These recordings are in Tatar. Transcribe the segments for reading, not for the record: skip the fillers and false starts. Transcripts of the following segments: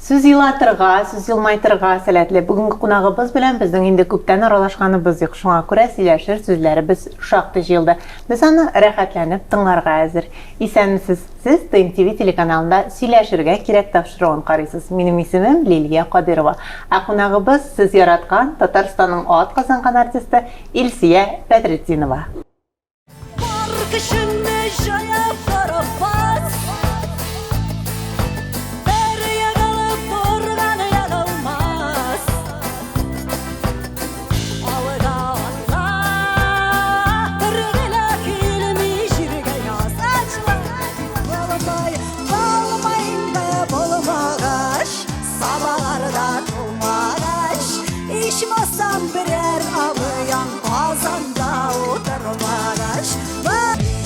Сүз елатырга, сүз елмайтырга сәләтле. Бүгенге кунагыбыз белән безнең инде күптән аралашканыбыз юк. Шуңа күрә сөйләшер сүзләребез шактый җыелды. Без аны рәхәтләнеп тыңларга әзер. Исәнмесез! Сез ТНТВ телеканалында Сөйләшергә кирәк тапшыруын карыйсыз. Минем исемем Лилия Кадыйрова. Ә кунагыбыз сез яраткан Татарстанның атказанган артисты Илсөя Бәдретдинова. Бар көчеңне җыеп торып бас. Бер егылып торган егылмас. Алга атла, бер генә килми җиргә яз. Булмай, булмай инде булмагач, сабаларда тумагач, ичмасам берәр абыяң Казанда утырмагач,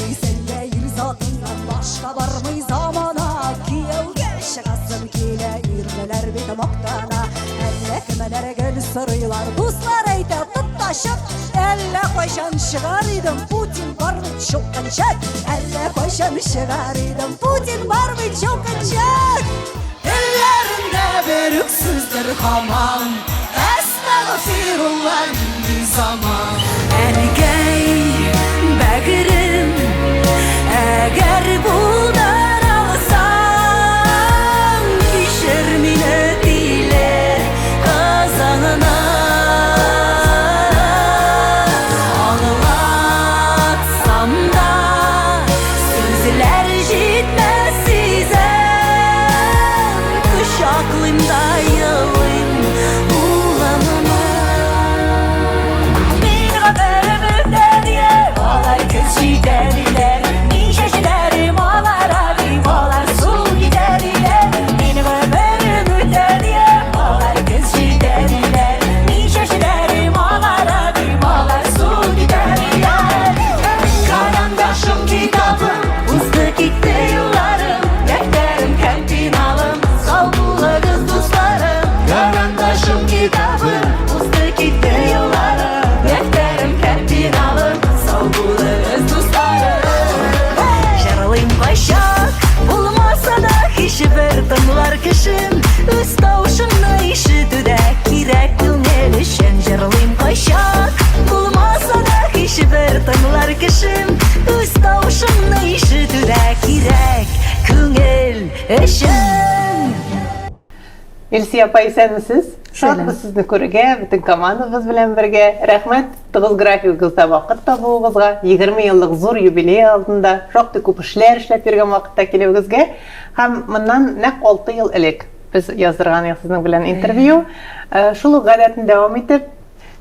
Дисәң ир затыннан башка бармый замана. Кияүгә чыгасым килә, ирләр бит мактана. Әллә кемнәр гел сорыйлар, дуслар әйтә, тот та чык. Әллә кайчан чыгар идем, Путин бар бит чукынчык. Әллә кайчан чыгар идем, Путин бар бит чукынчык. Телләрендә бер үк сүздер һаман. Әстәгъфирулла, нинди заман. Әнкәй, бәгырем, әгәр булдыра алсаң, кичер мине тиле Казаннан. Аңлатсам да, сүзләр җитмәс сизәм, кочаклыйм да елыйм. Сау булыгыз, дусларым. Карандашым, китабым, узды китте елларым. Дәфтәрем һәм пеналым, сау булыгыз, дусларым. Җырлыйм кайчак, булмаса да һичбер тыңлар кешем. Үз тавышымны ишетү дә кирәк күңел өчен. Җырлыйм кайчак, булмаса да һичбер тыңлар кешем. Үз тавышымны ишетү дә кирәк күңел өчен. Илсөя апа, исәнмесез? Шатбыз сезне күрергә, бөтен командабыз белән бергә. Рәхмәт тыгыз графигыгызда вакыт табуыгызга, 20 еллык зур юбилей алдында шактый күп эшләр эшләп йөргән вакытта килүегезгә. Һәм моннан нәкъ 6 ел элек без яздырган идек сезнең белән интервью. Э, шул ук гадәтне дәвам итеп,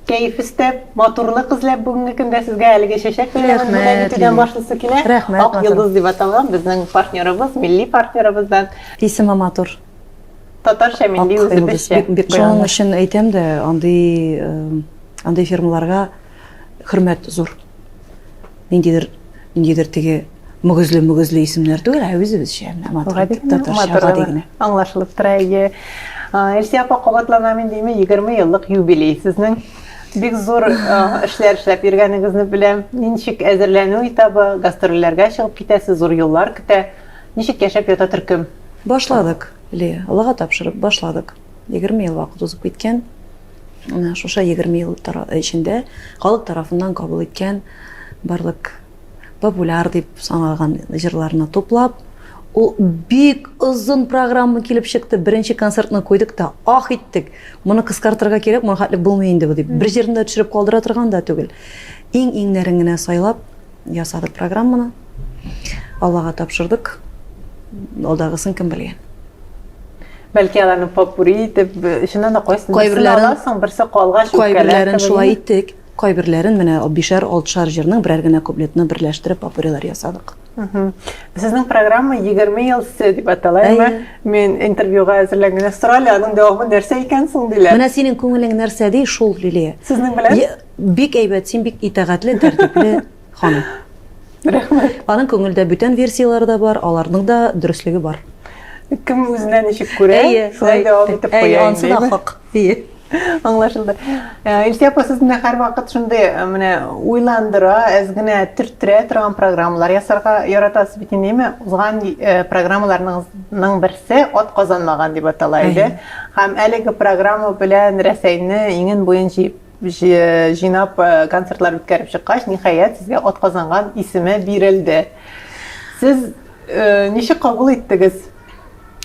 кәеф өстәп, матурлык эзләп бүгенге көндә сезгә әлеге чәчәк бәйләмен бүләк итүдән башлысы килә. Рәхмәт. Ак йолдыз дип аталган безнең партнерыбыз, милли партнерыбыздан. Исеме матур. Татарча милли үзебезчә. Шуның өчен әйтәм дә, андый э, андый фирмаларга хөрмәт зур. Ниндидер ниндидер теге мөгезле мөгезле исемнәр түгел, ә үзебезчә менә матур Гади итеп, татарча матур гади гына. генә. Аңлашылып тора, әйе. А, Илсөя апа, кабатланам инде, әйме, 20 еллык юбилей сезнең. Бик зур а, эшләр эшләп йөргәнегезне беләм. Ничек әзерләнү этабы, гастрольләргә чыгып китәсез, зур юллар көтә. Ничек яшәп ята төркем? Башладык, Лия, Аллага тапшырып башладык. 20 ел вакыт узып киткән. Менә шушы 20 ел эчендә халык тарафыннан кабул иткән барлык популяр дип саналган җырларны туплап, ул бик озын программа килеп чыкты. Беренче концертны куйдык та, ах иттек. Моны кыскартырга кирәк, моны хәтлек булмый инде бу дип. Бер җирендә төшереп калдыра торган да түгел. Иң-иңнәрен генә сайлап ясадык программаны. Аллага тапшырдык. Алдагысын кем белгән. Бәлки аларны попури итеп, чыннан да кайсын кайберләрен аласың, берсе калгач кайберләрен шулай иттек. Кайберләрен менә бишәр, алтышар җырның берәр генә куплетны берләштереп попурилар ясадык. Сезнең программа 20 ел се дип атала, әмма мин интервьюга әзерләнгәндә сорале, аның дәвамы нәрсә икән соң диләр. Менә синең күңелең нәрсә ди, шул, Лилия. Сезнең белән? Бик әйбәт, син бик итагатьле, тәртипле ханым. Рәхмәт. Аның күңелдә бүтән версияләре дә бар, аларның да дөреслеге бар. Кем үзенә ничек күрә, шулай дәвам итеп куя инде. Ансы да хак. Әйе. Аңлашылды. Э, Илсөя апа, сез менә һәрвакыт шундый э, менә уйландыра, әз генә төрттерә торган программалар ясарга яратасыз бит инде, әйме? Узган э, программаларның берсе Ат казанмаган дип атала иде. Һәм әлеге программа белән Рәсәйне иңен буен җыеп җыйнап концертлар үткәреп чыккач, ниһаять, сезгә Ат казанган исеме бирелде. Сез ничек кабул иттегез?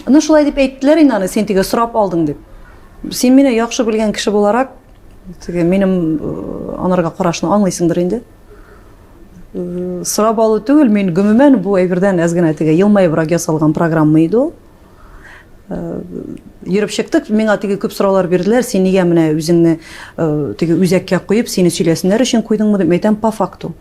Ну, шулай дип әйттеләр инде аны, син теге сорап алдың дип. Син мине яхшы белгән кеше буларак, теге минем э, анарга карашны аңлыйсыңдыр инде. Э, сорап алу түгел, мин гомумән бу әйбердән әз генә теге елмаебрак ясалган программа иде ул. Э, йөреп чыктык, миңа теге күп сораулар бирделәр, син нигә менә үзеңне теге үзәккә куеп, сине сөйләсеннәр өчен куйдыңмы дип, әйтәм, по факту.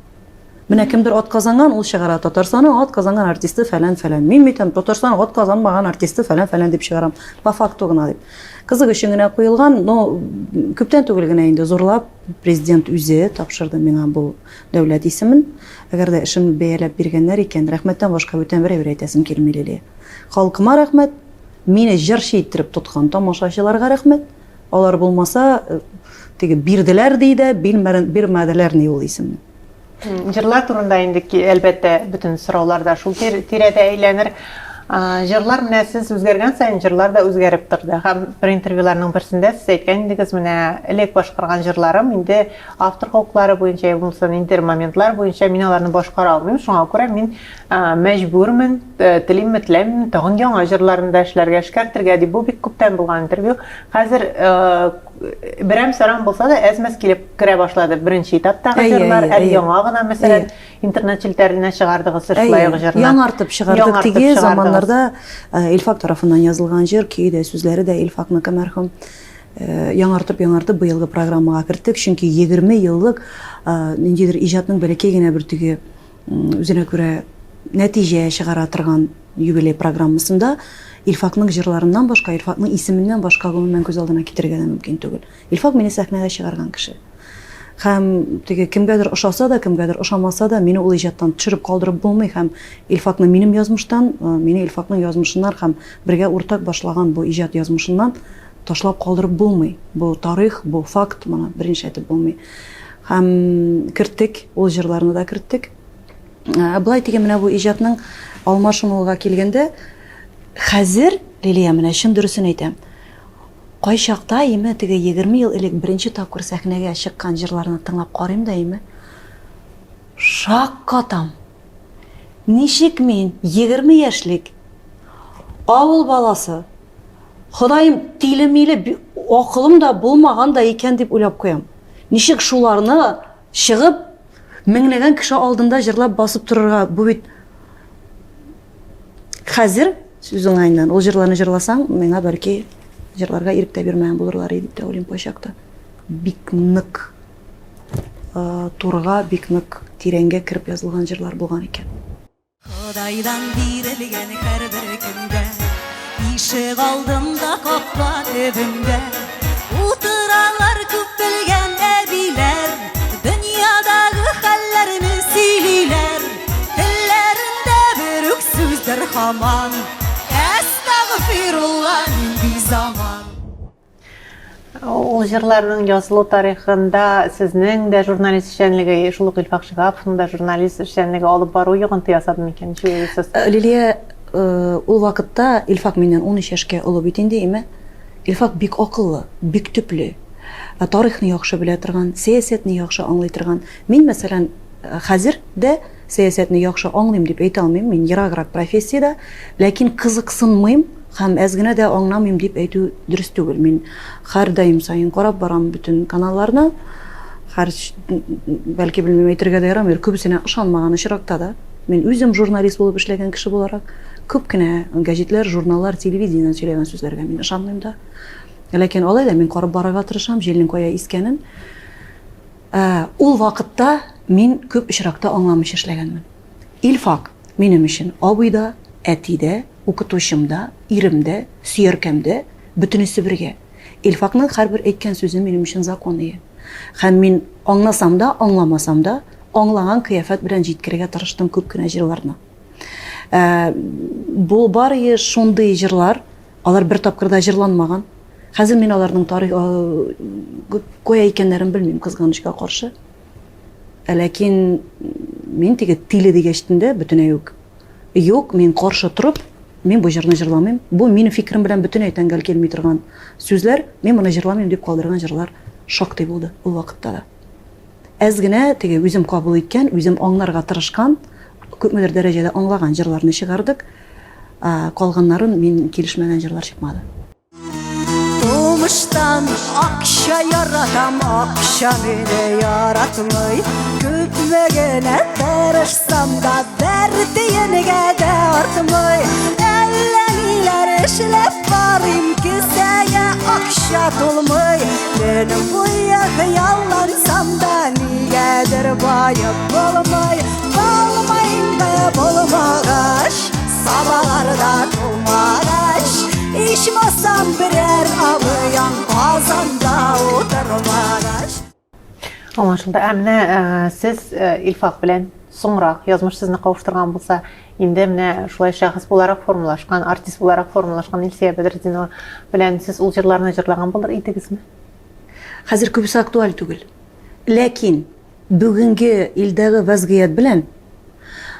Менә кемдер ат казанган, ул чыгара Татарстанның ат казанган артисты фәлән-фәлән. Мин әйтәм, Татарстанның ат казанмаган артисты фәлән-фәлән дип чыгарам. По факту гына дип. Кызык өчен генә куелган, но күптән түгел генә инде зурлап президент үзе тапшырды миңа бу дәүләт исемен. Әгәр дә эшемне бәяләп биргәннәр икән, рәхмәттән башка бүтән бер әйбер әйтәсем килми, Лилия. Халкыма рәхмәт, мине җырчы иттереп тоткан тамашачыларга рәхмәт. Алар булмаса, теге бирделәр ди дә, бирмәделәр ни ул исемне. Җырлар турында инде, әлбәттә, бөтен сораулар да шул тирәдә әйләнер. Җырлар менә сез үзгәргән саен җырлар да үзгәреп торды. Һәм бер интервьюларның берсендә сез әйткән идегез, менә элек башкарган җырларым инде автор хокуклары буенча я булмаса ниндидер моментлар буенча мин аларны башкара алмыйм. Шуңа күрә мин мәҗбүрмен, э, телимме, теләмимме, тагын яңа җырларны да эшләргә, эшкәртергә дип. Бу бик күптән булган интервью. Хәзер э, берәм-сарам булса да әз-мәз килеп керә башлады. Беренче этаптагы җырлар, әле яңа гына, мәсәлән, интернет челтәренә чыгардыгыз сез шулай ук җырны. Яңартып чыгардык. Теге заманнарда э, Илфак тарафыннан язылган җыр, көе дә, сүзләре дә Илфакныкы мәрхүм. Э, яңартып, яңартып быелгы программага керттек, чөнки 20 еллык э, ниндидер иҗатның бәләкәй генә бер теге үзенә күрә нәтиҗә чыгара торган юбилей программасында Илфакның җырларыннан башка, Илфакның исеменнән башка гомумән күз алдына китерергә дә мөмкин түгел. Илфак мине сәхнәгә чыгарган кеше. Һәм теге кемгәдер ошаса да, кемгәдер ошамаса да, мине ул иҗаттан төшереп калдырып булмый һәм Илфакны минем язмыштан, э, мине Илфакның язмышыннан һәм бергә уртак башлаган бу иҗат язмышыннан ташлап калдырып булмый. Бу тарих, бу факт, моны берничә әйтеп булмый. Һәм керттек, ул җырларны да керттек. Ә былай дигән менә бу иҗатның алмашынуга килгәндә, хәзер, Лилия, менә чын дөресен әйтәм. Кайчакта име теге 20 ел элек беренче тапкыр сәхнәгә чыккан җырларны тыңлап карыйм да име, шаккатам. Ничек мин 20 яшьлек авыл баласы, Ходаем, тиле-миле, акылым да булмаган да икән дип уйлап куям. Ничек шуларны чыгып Меңләгән кеше алдында җырлап басып торырга, бу бит хәзер сүз уңаеннан ул җырларны җырласаң, миңа бәлки җырларга ирек тә бирмәгән булырлар иде дип тә уйлыйм кайчакта. Бик нык турыга, бик нык тирәнгә кереп язылган җырлар булган икән. Ходайдан бирелгән һәрбер көндә Ишек алдында капка төбендә Утыралар күп белгән әбиләр Дөньядагы хәлләрне сөйлиләр Телләрендә бер үк сүздер һаман Әстәгъфирулла нинди заман. Ул җырларның язылу тарихында сезнең дә журналист эшчәнлеге, шул ук Илфак Шиһаповның да журналист эшчәнлеге алып бару йогынты ясады микән, ничек уйлыйсыз? Э, Лилия, э, ул вакытта Илфак миннән 13 яшькә олы бит инде, име? Илфак бик акыллы, бик төпле, э, тарихны яхшы белә торган, сәясәтне яхшы аңлый торган. Мин, мәсәлән, хәзер дә Сәясәтне яхшы аңлыйм дип әйтә алмыйм, мин ераграк профессиядә, ләкин кызыксынмыйм һәм әз генә дә аңламыйм дип әйтү дөрес түгел. Мин һәрдаим саен карап барам бөтен каналларны, һәр, бәлки белмим, әйтергә дә ярамый, күбесенә ышанмаган очракта да, мин үзем журналист булып эшләгән кеше буларак, күп кенә гәҗитләр, журналлар, телевидениедән сөйләгән сүзләргә мин ышанмыйм да. Ләкин алай да мин карап барырга тырышам, җилнең кая искәнен. Ә, ул вакытта мин күп очракта аңламыйча эшләгәнмен. Илфак минем өчен абый да, әти дә, укытучым да, ирем дә, сөяркәм дә, бөтенесе бергә. Илфакның һәрбер әйткән сүзе минем өчен закон ие. Һәм мин аңласам да, аңламасам да, аңлаган кыяфәт белән җиткерергә тырыштым күп кенә җырларны. Ә, бу барые шундый җырлар, алар бер тапкыр да җырланмаган. Хәзер мин аларның тарих кая икәннәрен белмим, кызганычка каршы. Ә ләкин мин теге тиле дигәчтен дә бөтенләй үк юк, мин каршы торып, мин бу җырны җырламыйм. Бу минем фикерем белән бөтенләй тәңгәл килми торган сүзләр, мин моны җырламыйм дип калдырган җырлар шактый булды ул вакытта да. Әз генә теге үзем кабул иткән, үзем аңларга тырышкан, күпмедер дәрәҗәдә аңлаган җырларны чыгардык. Калганнарын мин килешмәгән җырлар чыкмады. Тумыштан акча яратам, акча мине яратмый. Күпме генә тырышсам да, бер тиенгә дә артмый. Әллә ниләр эшләп карыйм, кесәгә акча тулмый. Төн буе хыяллансам да, нигәдер баеп булмый. Булмый инде булмагач, сабалар да тулмагач. Ичмасам берәр абыяң Казанда утырмагач. Аңлашылды. Ә менә сез Илфак белән соңрак язмыш сезне кавыштырган булса, инде менә шулай шәхес буларак формалашкан, артист буларак формалашкан Илсөя Бәдретдинова белән сез ул җырларны җырлаган булыр идегезме? Хәзер күбесе актуаль түгел. Ләкин бүгенге илдәге вәзгыять белән,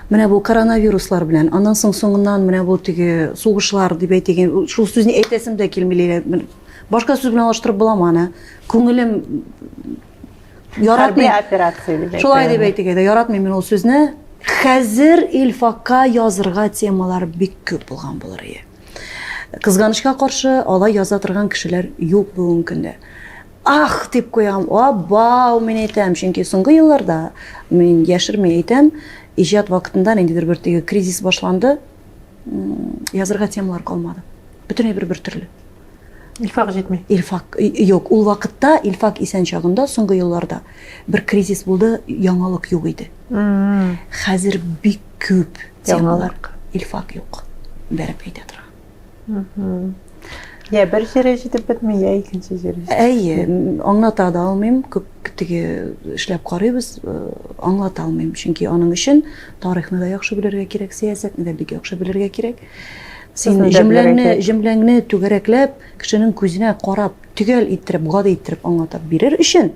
менә бу коронавируслар белән, аннан соң соңыннан менә бу теге сугышлар дип әйтик, шул сүзне әйтәсем дә килми, Ләйлә. Башка сүз белән алыштырып буламы аны? Күңелем яратмый. Хәрби операция дип әйтә. Шулай дип әйтик әйдә, яратмыйм мин ул сүзне. Хәзер Илфакка язырга темалар бик күп булган булыр иде. Кызганычка каршы, алай яза торган кешеләр юк бүгенге көндә. Ах, дип куям, абау, мин әйтәм, чөнки соңгы елларда, мин яшерми әйтәм, иҗат вакытында ниндидер бер теге кризис башланды, язырга темалар калмады. Бөтен әйбер бер төрле. Илфак җитми. Илфак, юк, ул вакытта Илфак исән чагында, соңгы елларда бер кризис булды, яңалык юк иде. Хәзер бик күп темалар. Илфак юк. Бәреп әйтә торган. Я бер җире җитеп бетми, я икенче җире. Әйе, аңлата да алмыйм, күп теге эшләп карыйбыз, аңлата алмыйм, чөнки аның өчен тарихны да яхшы белергә кирәк, сәясәтне дә бик яхшы белергә кирәк. Син җөмләңне, җөмләңне түгәрәкләп, кешенең күзенә карап, төгәл иттереп, гади иттереп аңлатып бирер өчен,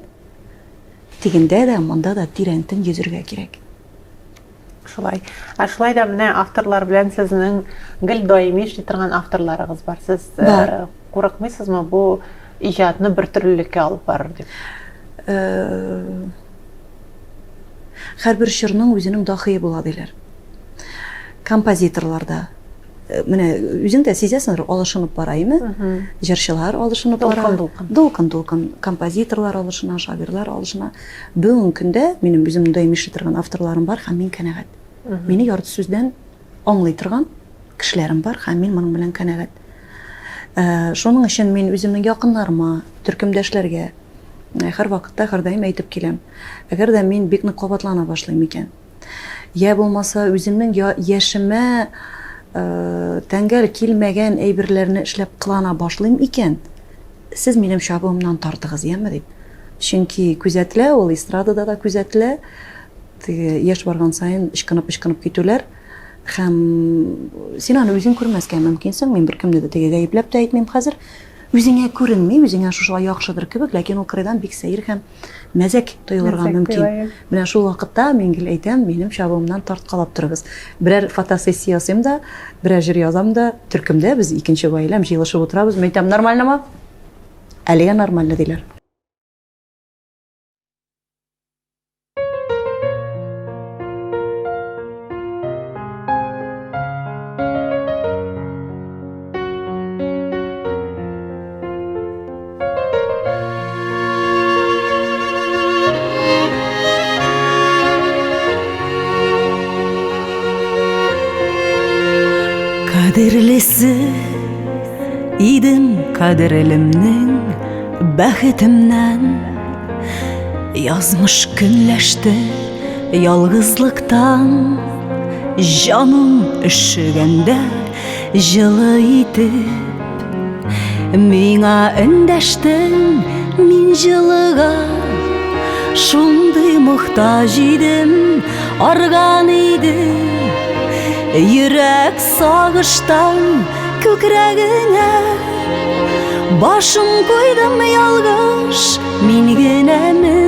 тегендә дә, монда да тирәнтен йөзергә кирәк. Шулай. Ә шулай да менә авторлар белән сезнең гел даими эшли торган авторларыгыз бар. Сез э, бар. курыкмыйсызмы бу иҗатны бер төрлелеккә алып барыр дип? Э, һәрбер чорның үзенең дахие була диләр. Композиторлар да э, менә үзең дә сизәсеңдер, алышынып бара, име? Җырчылар алышынып бара. Дулкын-дулкын. Дулкын-дулкын. Композиторлар алышына, шагыйрьләр алышына. Бүгенге көндә минем үземнең даими эшли торган авторларым бар һәм мин канәгать. Мине ярты сүздән аңлый торган кешеләрем бар һәм мин моның белән канәгать. Э, шуның өчен мин үземнең якыннарыма, төркемдәшләргә э, һәрвакытта, һәрдаим әйтеп киләм. Әгәр дә мин бик нык кабатлана башлыйм икән, я булмаса үземнең яшемә э, тәңгәл килмәгән әйберләрне эшләп кылана башлыйм икән, Сез минем чабуымнан тартыгыз, яме, дип. Чөнки күзәтелә ул, эстрадада да күзәтелә. Теге яшь барган саен ычкынып-ычкынып китүләр. Һәм син аны үзең күрмәскә мөмкинсең. Мин беркемне дә теге гаепләп тә әйтмим хәзер. Үзеңә күренми, үзеңә шушылай яхшыдыр кебек, ләкин ул кырыйдан бик сәер һәм мәзәк тоелырга мөмкин. Менә шул вакытта мин гел әйтәм, минем чабуымнан тарткалап торыгыз. Берәр фотосессия ясыйм да, берәр җыр язам да, төркемдә без икенче гаиләм җыелышып утырабыз. Мин әйтәм, нормальнымы? Әлегә нормально диләр. Кадерлесе идем кадерлемнең бәхетемнән Язмыш көнләште ялгызлыктан Җаным өшегәндә җылы итеп Миңа эндәштең, мин җылыга Шундый мохтаҗ идем, арган идем Йөрәк сагыштан күкрәгеңә. Башым куйдым ялгыш, мин генәме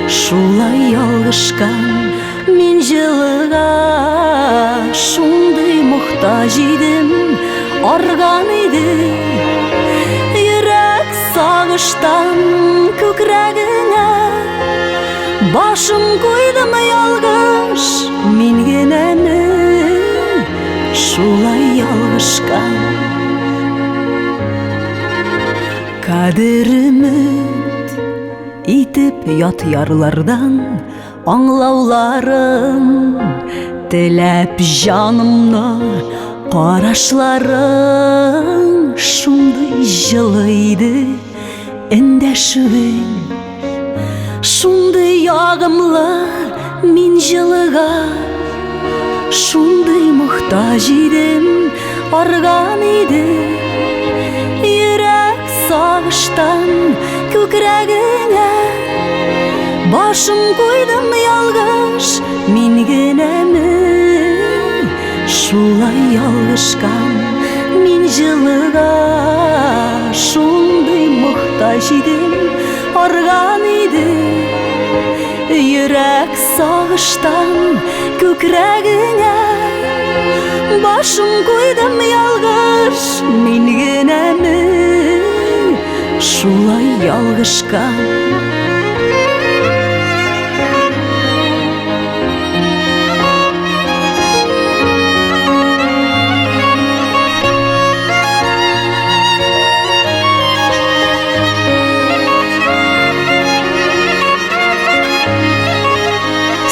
Шулай ялгышкан мин җылыга Шундый мохтаҗ идем, арган иде Йөрәк сагыштан күкрәгеңә Башым куйдым ялгыш, мин генәме Шулай ялгышкан. Кадер өмет итеп ят ярлардан Аңлауларын теләп җанымны Карашларың шундый җылы иде Эндәшүең шундый ягымлы Мин җылыга шундый мохтаҗ идем Арган иде йөрәк сагыштан күкрәгеңә Башым куйдым ялгыш, мин генәме Шулай ялгышкан мин җылыга Шундый мохтаҗ идем, арган иде Йөрәк сагыштан күкрәгеңә Башым куйдым ялгыш, мин генәме Шулай ялгышкан.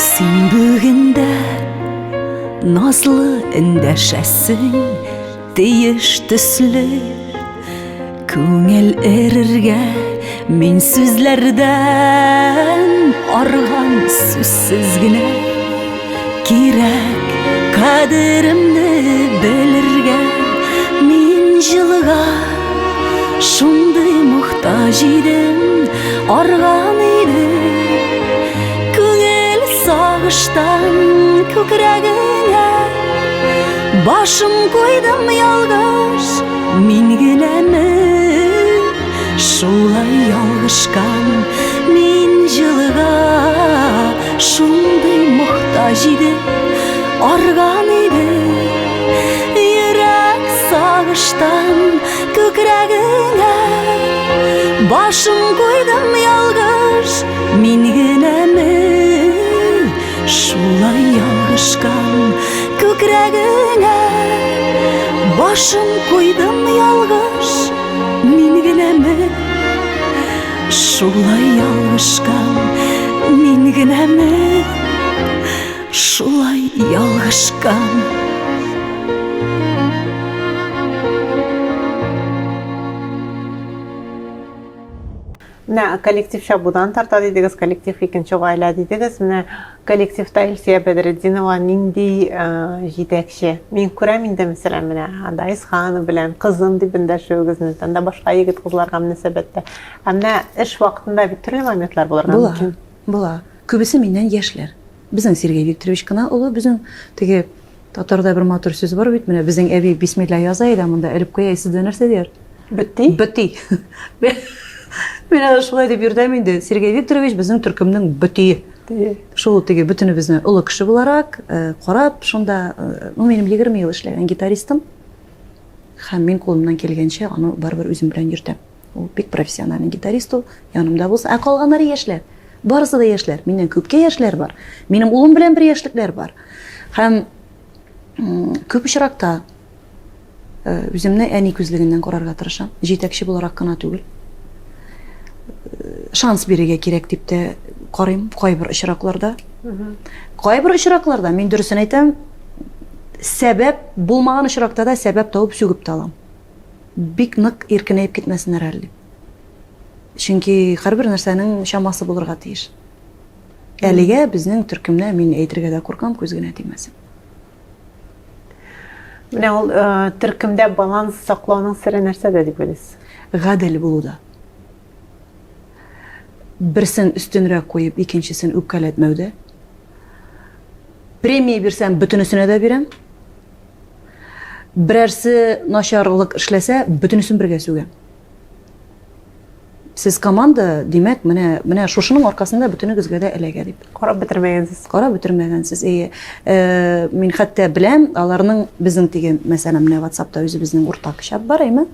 Син бүген дә назлы эндәшәсең, тиеш төсле. Күңел эрергә мин сүзләрдән арган сүзсез генә кирәк кадеремне белергә мин җылыга шундый мохтаҗ идем арган идем күңел сагыштан күкрәгеңә башым куйдым ялгыш Мин генәме шулай ялгышкан, мин җылыга шундый мохтаҗ идем, арган идем. Йөрәк сагыштан күкрәгеңә башым куйдым ялгыш, мин генәме Шулай ялгышкан күкрәгеңә Башым куйдым ялгыш, мин генәме? Шулай ялгышкан, мин генәме? Шулай ялгышкан. Менә коллектив чабудан тарта дидегез, коллектив икенче гаилә дидегез. Менә коллективта Илсөя Бәдретдинова нинди э, җитәкче? Мин күрәм инде, мәсәлән, менә анда Исханов белән кызым дип эндәшүегезне, анда башка егет-кызларга мөнәсәбәттә. Ә менә эш вакытында бит төрле моментлар булырга Була, мөмкин. була. Күбесе миннән яшьләр. Безнең Сергей Викторович кына олы, безнең теге татарда бер матур сүз бар бит, менә безнең әби бисмилла яза иде, монда элеп куя, сездә нәрсә дияр? Бөти? Бөти. Мин әле шулай дип йөртәм инде. Сергей Викторович безнең төркемнең бөтие. Шул теге бөтенебезне олы кеше буларак э, карап, шунда, э, ну, минем 20 ел эшләгән гитаристым. Һәм мин кулымнан килгәнчә аны барыбер үзем белән йөртәм. Ул бик профессиональный гитарист ул, янымда булса. Ә калганнары яшьләр. Барысы да яшьләр. Миннән күпкә яшьләр бар. Минем улым белән бер яшьлекләр бар. Һәм күп очракта э, үземне әни күзлегеннән карарга тырышам. Җитәкче буларак кына түгел. Э, шанс бирергә кирәк дип тә карыйм кайбер очракларда. Кайбер очракларда, мин дөресен әйтәм, сәбәп булмаган очракта да сәбәп табып сүгеп тә алам. Бик нык иркенәеп китмәсеннәр әле дип. Чөнки һәрбер нәрсәнең чамасы булырга тиеш. Әлегә безнең төркемдә мин әйтергә дә куркам, күз генә тимәсен. Менә ул э, төркемдә баланс саклауның сере нәрсәдә дип уйлыйсыз? Гадел булуда. Берсен өстенрәк куеп, икенчесен Берәрсе начарлык эшләсә, бөтенесен бергә сүгә. Сез команда, димәк, менә менә шушының аркасында бөтенегезгә дә эләгә дип. Карап бетермәгәнсез. Карап бетермәгәнсез. Әйе. Э, мин хәтта беләм, аларның безнең теге, мәсәлән, менә WhatsApp-та үзебезнең уртак чат бар, әйме?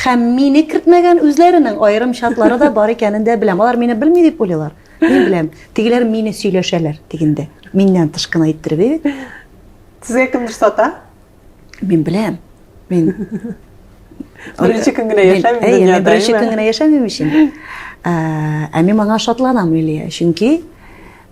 Һәм мине кертмәгән үзләренең аерым чатлары да бар икәнен дә беләм. Алар мине белми дип уйлыйлар. Мин беләм. Тегеләр мине сөйләшәләр дигәндә. Миннән тыш кына иттереп, әйе. Сезгә кемдер сата? Мин беләм. Мин Беренче көн генә яшәмим дөньяда. Мин беренче көн генә яшәмим ич инде. Ә мин моңа шатланам, Лилия, чөнки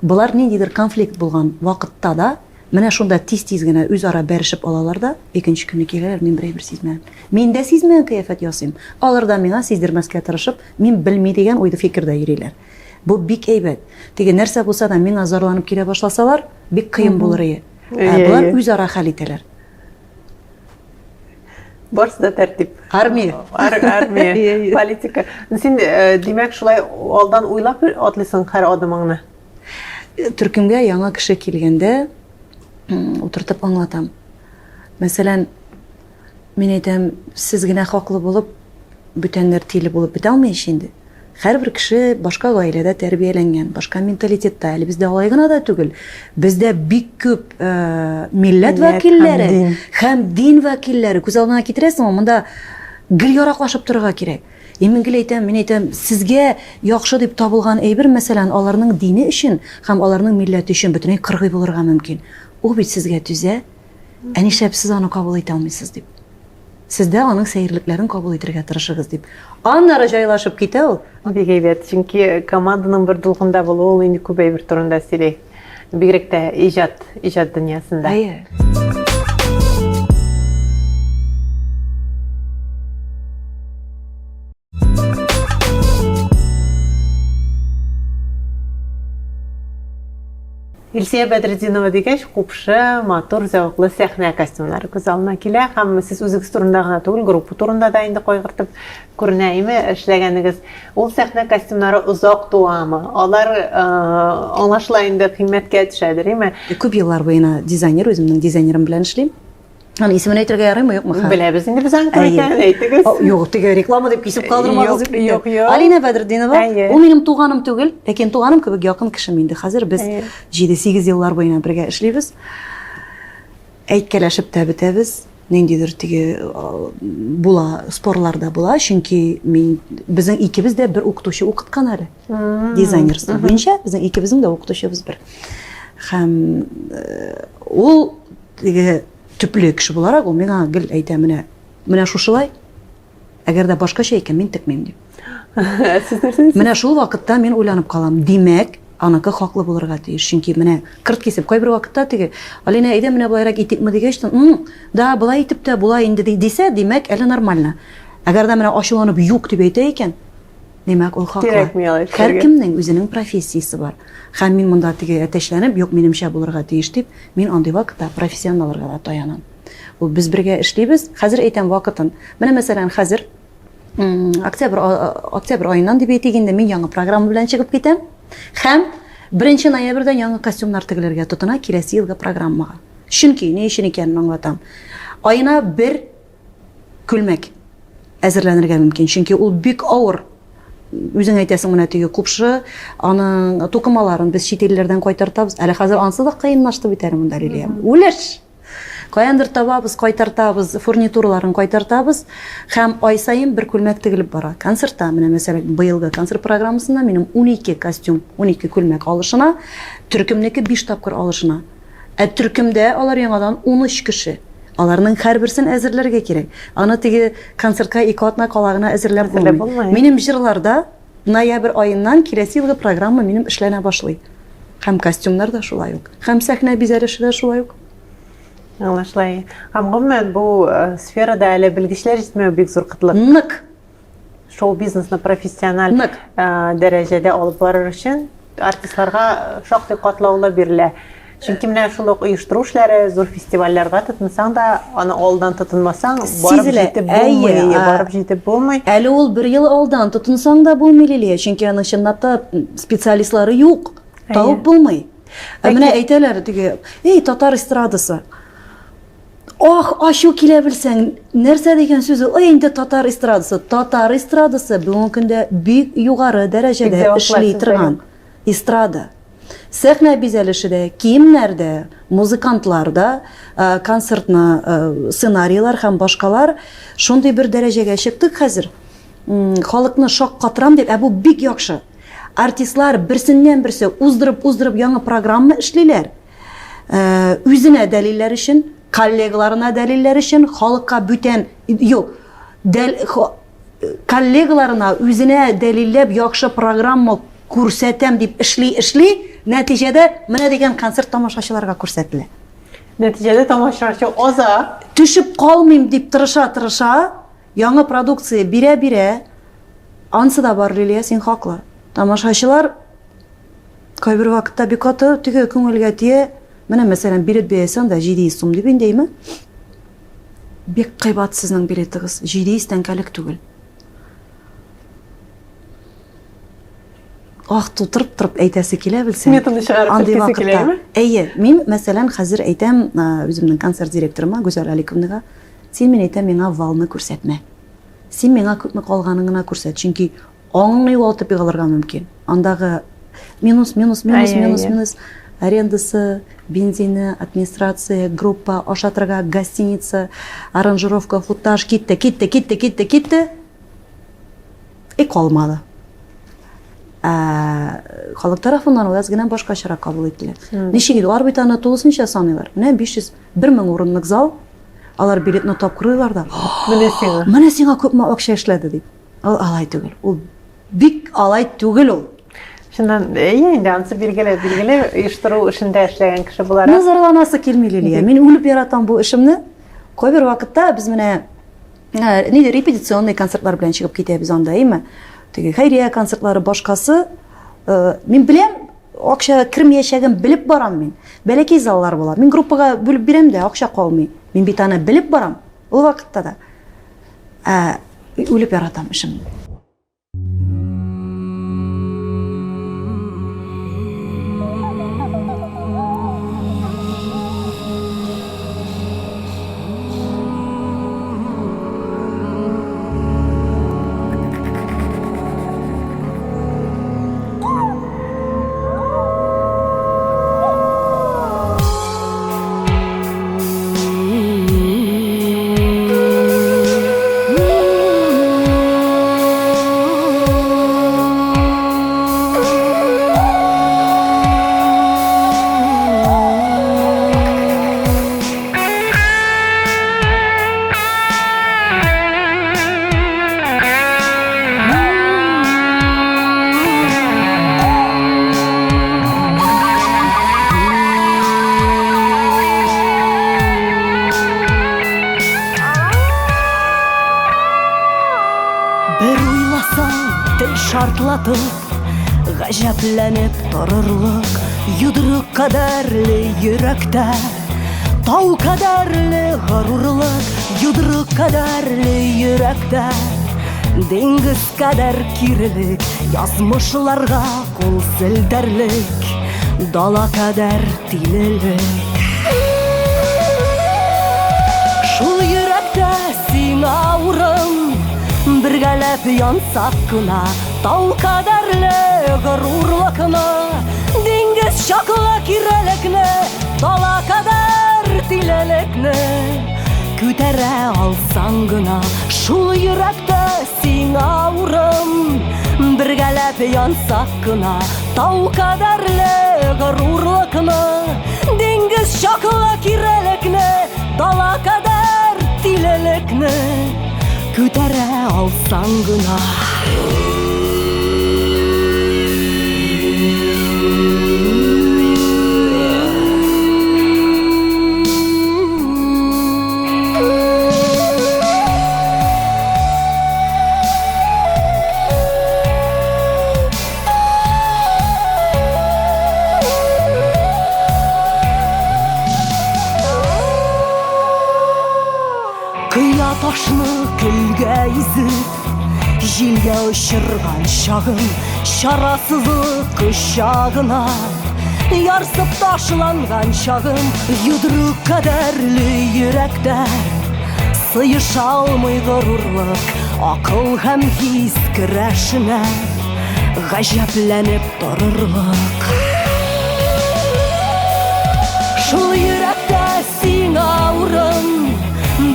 болар ниндидер конфликт булган вакытта да менә шунда тиз-тиз генә үзара бәрешеп алалар да, икенче көнне киләләр, мин бер әйбер сизмәдем. Мин дә сизмәгән кыяфәт ясыйм. Алар да миңа сиздермәскә тырышып, мин белми дигән уйда фикердә йөриләр. Бу бик әйбәт. Теге нәрсә булса да миңа зарланып килә башласалар, бик кыен булыр иде. Ә болар үзара хәл итәләр. Барысы да тәртип. Армия. Ар, армия, политика. Син, э, димәк, шулай алдан уйлап атлыйсың һәр адымыңны? Э, төркемгә яңа кеше килгәндә утыртып аңлатам. Мәсәлән, мин әйтәм, сез генә хаклы булып, бүтәннәр тиле булып бетә алмый ич инде. Һәрбер кеше башка гаиләдә тәрбияләнгән, башка менталитетта. Әле бездә алай гына да түгел. Бездә бик күп э, милләт вәкилләре һәм дин вәкилләре. Күз алдына китерәсеңме, монда гел яраклашып торырга кирәк. И мин гел әйтәм, мин әйтәм, сезгә яхшы дип табылган әйбер, мәсәлән, аларның дине өчен һәм аларның милләте өчен бөтенләй кыргый булырга мөмкин. Ул бит сезгә түзә. Ә нишләп сез аны кабул итә алмыйсыз дип. Сез дә аның сәерлекләрен кабул итәргә тырышыгыз дип. Аннары җайлашып китә ул. Бик әйбәт, чөнки команданың бер дулкында булуы ул инде күп әйбер турында сөйли. Бигрәк тә иҗат, иҗат дөньясында. Әйе. Илсөя Бәдретдинова дигәч, купшы, матур, зәвыклы сәхнә костюмнары күз алдына килә һәм сез үзегез турында гына түгел, группа турында да инде кайгыртып күренә име эшләгәнегез. Ул сәхнә костюмнары озак туамы? Алар аңлашыла инде кыйммәткә төшәдер, име? Күп еллар буена дизайнер, үземнең дизайнерым белән эшлим. Аның исемен әйтергә ярыймы, юкмы хәзер? Беләбез инде без аның кем икәнен, әйтегез. Юк, теге реклама дип кисеп калдырмагыз дип. Юк, юк. Алина Бәдретдинова. Ул минем туганым түгел, ләкин туганым кебек якын кешем инде. Хәзер без 7-8 еллар буена бергә эшлибез. Әйткәләшеп тә бетәбез. Ниндидер теге була, спорлар да була, чөнки мин безнең икебез дә бер укытучы укыткан әле. Дизайнерство буенча безнең икебезнең дә укытучыбыз бер. Һәм э, ул Теге төпле кеше буларак, ул миңа гел әйтә, менә, менә шушылай, әгәр дә башкача икән, мин текмим дип. Сез нәрсә дисез? Менә шул вакытта мин уйланып калам. Димәк, аныкы хаклы булырга тиеш. Чөнки менә кырт кисеп, кайбер вакытта теге, Алинә, әйдә менә болайрак итикме дигәч, м, да, болай итеп тә була инде дисә, димәк, әле нормально. Әгәр дә менә ачуланып юк дип әйтә икән, Димәк, ул хаклы. Кирәкми алай эшләргә. Һәркемнең үзенең профессиясе бар. Һәм мин монда теге әтәчләнеп, юк, минемчә булырга тиеш дип, мин андый вакытта профессионалларга да таянам. Ул без бергә эшлибез. Хәзер әйтәм вакытын. Менә мәсәлән, хәзер октябрь октябрь аеннан дип әйтик инде, мин яңа программа белән чыгып китәм. Һәм 1 ноябрьдән яңа костюмнар тегелергә тотына киләсе елгы программага. Чөнки ни өчен икәнен аңлатам. Аена бер күлмәк әзерләнергә мөмкин, чөнки ул бик авыр. Үзең әйтәсең, менә теге купшы, аның тукымаларын без чит илләрдән кайтартабыз. Әле хәзер ансы да кыенлашты бит әле монда, Лилия. Үлеш! Каяндыр табабыз, кайтартабыз, фурнитураларын кайтартабыз һәм ай саен бер күлмәк тегелеп бара. Концертта, менә мәсәлән, быелгы концерт программасында минем 12 костюм, 12 күлмәк алышына, төркемнеке 5 тапкыр алышына. Ә төркемдә алар яңадан 13 кеше. Аларның һәрберсен әзерләргә кирәк. Аны теге концертка ике атна кала гына әзерләп Әзерләп булмый. булмый. Минем җырларда ноябрь аеннан киләсе елгы программа минем эшләнә башлый. Һәм костюмнар да шулай ук. Һәм сәхнә бизәлеше дә шулай ук. Аңлашыла. Һәм гомумән бу э, сферада әле белгечләр җитмәү бик зур кытлык. Нык. Шоу-бизнесны профессиональ Нык. э, дәрәҗәдә алып барыр өчен артистларга шактый катлаулы бирелә. Чөнки менә шул ук оештыру эшләре, зур фестивальләргә тотынсаң да, аны алдан тотынмасаң, барып Сизелә. җитеп булмый, Әйе, а- барып җитеп булмый. Әле ул бер ел алдан тотынсаң да булмый, Лилия, чөнки аның чынлап та специалистлары юк. Табып булмый. Ә менә әйтәләр теге, эй, татар эстрадасы. Ах, ачу килә белсәң, нәрсә дигән сүз ул? Ой, инде татар эстрадасы. Татар эстрадасы бүгенге көндә бик югары дәрәҗәдә эшли торган эстрада. Сәхнә бизәлеше дә, киемнәр дә, музыкантлар да, э, концертны э, сценарийлар һәм башкалар шундый бер дәрәҗәгә чыктык хәзер. Халыкны шаккатырам дип, ә бу бик яхшы. Артистлар берсеннән-берсе уздырып-уздырып яңа программа эшлиләр. Э, үзенә дәлилләр өчен, коллегаларына дәлилләр өчен, халыкка бүтән юк, дәл, коллегаларына үзенә дәлилләп яхшы программа күрсәтәм дип эшли-эшли, нәтиҗәдә менә дигән концерт тамашачыларга күрсәтелә. Нәтиҗәдә тамашачы аза. Төшеп калмыйм дип тырыша-тырыша, яңа продукция бирә-бирә, ансы да бар, Лилия, син хаклы. Тамашачылар Кайбер вакытта бик каты теге күңелгә тия. Менә, мәсәлән, билет бәясе анда 700 сум дип инде, әйме? Бик кыйбат сезнең билетыгыз. 700 тәңкәлек түгел. Ах, тутырып торып әйтәсе килә белсәң. Сметаны чыгарып Андый әйтәсе вакытта. киләме? Әйе, мин, мәсәлән, хәзер әйтәм үземнең концерт директорыма Гүзәл Аликовнага, син мин әйтәм, миңа валны күрсәтмә. Син миңа күпме калганын гына күрсәт, чөнки Аңыңны югалтып егылырга мөмкин. Андагы минус, минус, минус, минус, минус, арендасы, бензины, администрация, группа, ашатырга, гостиница, аранжировка, футаж, китте, китте, китте, китте, китте. И калмады. Ә, халык тарафыннан ул әз генә башкачарак кабул ителә. Ничек инде, алар бит аны тулысынча саныйлар. Менә 500, 1000 урынлык зал, алар билетны тапкырыйлар да. Менә сиңа. Менә сиңа күпме акча эшләде дип. Ул алай түгел. Ул бик алай түгел ул. Чыннан, әйе инде, анысы билгеле, билгеле оештыру эшендә эшләгән кеше буларак. Ну, зарланасы килми, Лилия. Мин үлеп яратам бу эшемне. Кайбер вакытта без менә э, нидер репетиционный концертлар белән чыгып китәбез анда, әйме? Теге хәйрия концертлары, башкасы. Э, мин беләм, акча кермәячәген белеп барам мин. Бәләкәй заллар була. Мин группага бүлеп бирәм дә, акча калмый. Мин бит аны белеп барам. Ул вакытта да. Ә, үлеп яратам эшемне. Бер уйласаң, тел шартлатып, гаҗәпләнеп торырлык, йодрык кадәрле йөрәктә, тау кадәрле горурлык, йодрык кадәрле йөрәктә, диңгез кадәр кирелек, язмышларга кул селтәрлек, дала кадәр тилелек. Шул йөрәктә сиңа урын, бергәләп янсак кына, тау кадәрле горурлыкны, диңгез чаклы кирелекне, дала кадәр тилелекне күтәрә алсаң гына, шул йөрәктә сиңа урын, бергәләп янсак кына, тау кадәрле горурлыкны, диңгез чаклы кирелекне, дала кадәр тилелекне күтәрә алсаң гына. Кыя ташны көлгә изеп, җилгә очырган чагым, чарасызлык кочагына. Ярсып ташланган чагым Йодрык кадәрле йөрәктә Сыеша алмый горурлык Акыл һәм хис көрәшенә Гаҗәпләнеп торырлык Шул йөрәктә Сиңа урын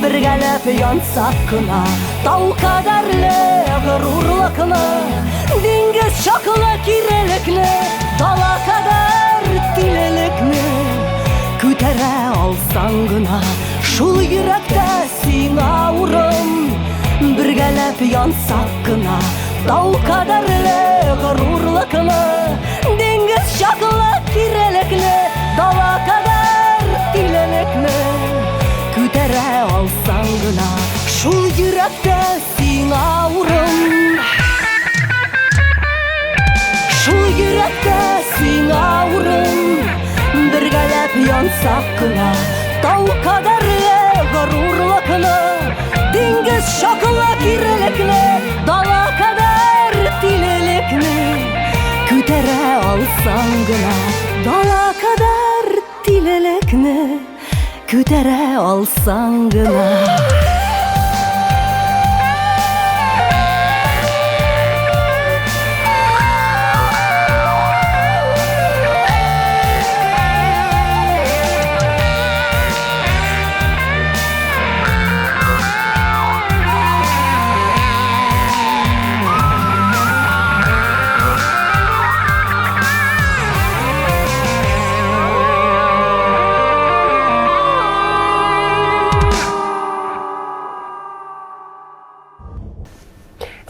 Бергәләп янсак кына Тау кадәрле горурлыкны Диңгез чаклы кирелекне Дала кадәр тилелекне Күтәрә алсаң гына Шул йөрәктә сиңа урын Бергәләп янсак кына Тау кадәрле горурлыкны Диңгез чаклы кирелекне Дала кадәр тилелекне Күтәрә алсаң гына Шул йөрәктә сиңа урын Шул йөрәктә сиңа урын Бергәләп янсак кына Тау кадәрле горурлыкны Диңгез чаклы кирелекне Дала кадәр тилелекне Күтәрә алсаң гына Дала кадәр тилелекне Күтәрә алсаң гына.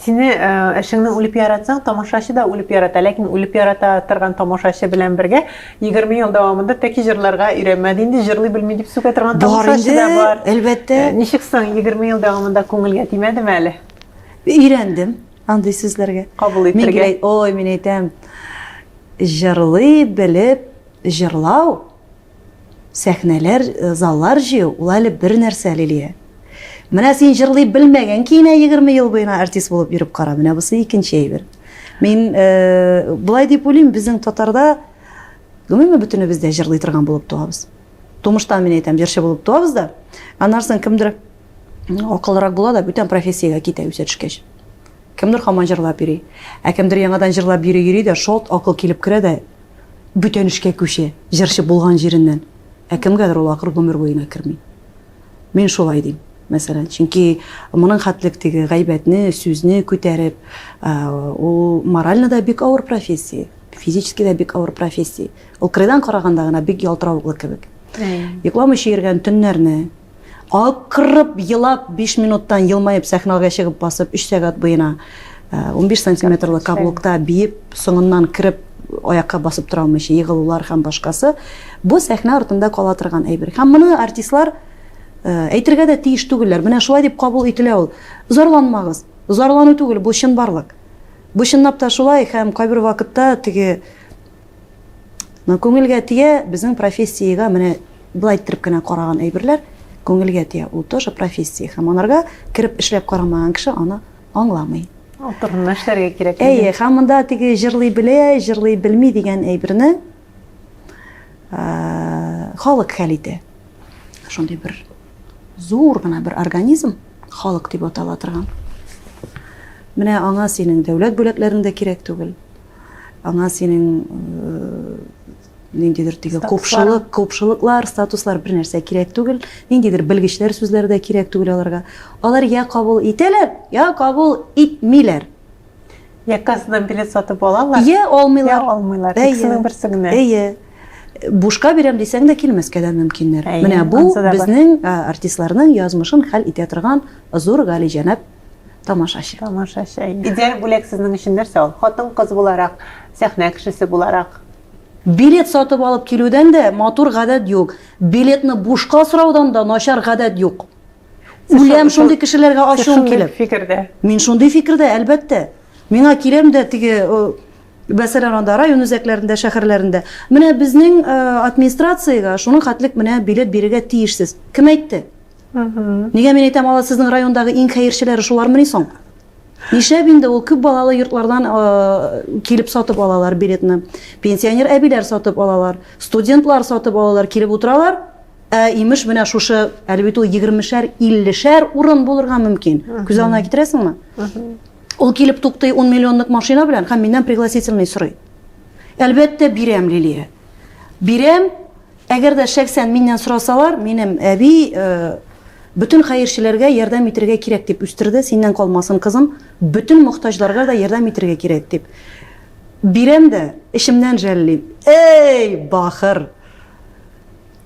Сине э, эшеңне үлеп яратсаң, тамашачы да үлеп ярата. Ләкин үлеп ярата торган тамашачы белән бергә 20 ел дәвамында тәки җырларга өйрәнмәде инде, җырлый белми дип сүгә торган тамашачы да бар. Әлбәттә. Э, ничек соң 20 ел дәвамында күңелгә тимәдеме әле? Өйрәндем андый сүзләргә. Кабул итәргә. Мин ой, мин әйтәм, җырлый белеп җырлау, сәхнәләр, э, заллар җыю, ул әле бер нәрсә, Лилия. Менә син җырлый белмәгән көенә 20 ел буена артист булып йөреп кара, менә бусы икенче әйбер. Мин э, болай дип уйлыйм, безнең татарда гомумән бөтенебез дә җырлый торган булып туабыз. Тумыштан мин әйтәм, җырчы булып туабыз да. Аннан соң кемдер акыллырак була да, бүтән профессиягә китә үсә төшкәч. Кемдер һаман җырлап йөри. Ә кемдер яңадан җырлап йөри-йөри дә, шалт акыл килеп керә дә, бүтән эшкә күчә, җырчы булган җиреннән. Ә кемгәдер ул акыл гомер буена керми. Мин шулай дим, мәсәлән. Чөнки моның хәтлек теге гайбәтне, сүзне күтәреп, ул морально да бик авыр профессия, физически да бик авыр профессия. Ул кырыйдан караганда гына бик ялтыравыклы кебек. Йокламыйча йөргән төннәрне, Акырып елап, 5 минуттан елмаеп сәхнәгә чыгып басып, 3 сәгать буена 15 сантиметрлы каблукта биеп, соңыннан кереп аякка басып тора алмыйча егылулар һәм башкасы. Бу сәхнә артында кала торган әйбер. Һәм моны артистлар әйтергә дә тиеш түгелләр. Менә шулай дип кабул ителә ул. Зарланмагыз. Зарлану түгел, бу чынбарлык. Бу чынлап та шулай һәм кайбер вакытта теге Но күңелгә тия, безнең профессиягә менә былай иттереп кенә караган әйберләр күңелгә тия. Ул тоже профессия. Һәм анарга кереп эшләп карамаган кеше аны аңламый. Ул турында эшләргә кирәк. Әйе, һәм монда теге җырлый белә, җырлый белми дигән әйберне халык хәл итә. Шундый бер зур гына бер организм, халык дип атала торган. Менә аңа синең дәүләт бүләкләрең дә кирәк түгел. Аңа синең э, ниндидер теге купшылык, купшылыклар, статуслар бер нәрсә кирәк түгел, ниндидер белгечләр сүзләре дә кирәк түгел аларга. Алар я кабул итәләр, я кабул итмиләр. Я кассадан билет сатып алалар. Я алмыйлар. Я алмыйлар. Икесенең берсе генә. Әйе. Бушка бирәм дисәң дә килмәскә дә мөмкиннәр. Менә бу безнең артистларның язмышын хәл итә торган зур галиҗәнап Тамашачы. Тамашачы. Идеаль бүләк сезнең өчен нәрсә ул? Хатын-кыз буларак, сәхнә кешесе буларак. Билет сатып алып килүдән дә матур гадәт юк. Билетны бушка сораудан да начар гадәт юк. Үләм шундый кешеләргә ачуым килеп. Фикердә. Мин шундый фикердә, әлбәттә. Миңа киләм дә теге мәсәлән, анда район үзәкләрендә, шәһәрләрендә. Менә безнең администрациягә шуның хәтлек менә билет бирергә тиешсез. Кем әйтте? Нигә мин әйтәм, алар сезнең райондагы иң хәерчеләре шулармыни соң? Нишләп инде ул күп балалы йортлардан килеп сатып алалар билетны. Пенсионер әбиләр сатып алалар, студентлар сатып алалар, килеп утыралар. Ә имеш менә шушы, әле бит ул 20-шәр, 50-шәр урын булырга мөмкин. Күз алдына китерәсеңме? Ул килеп туктый 10 миллионлык машина белән һәм миннән пригласительный сорый. Әлбәттә, бирәм, Лилия. Бирәм, әгәр дә шәхсән миннән сорасалар, минем әби э, бөтен хәерчеләргә ярдәм итергә кирәк дип үстерде, синнән калмасын, кызым, бөтен мохтаҗларга да ярдәм итергә кирәк дип. Бирәм дә, эчемнән жәллим. Эй, бахыр!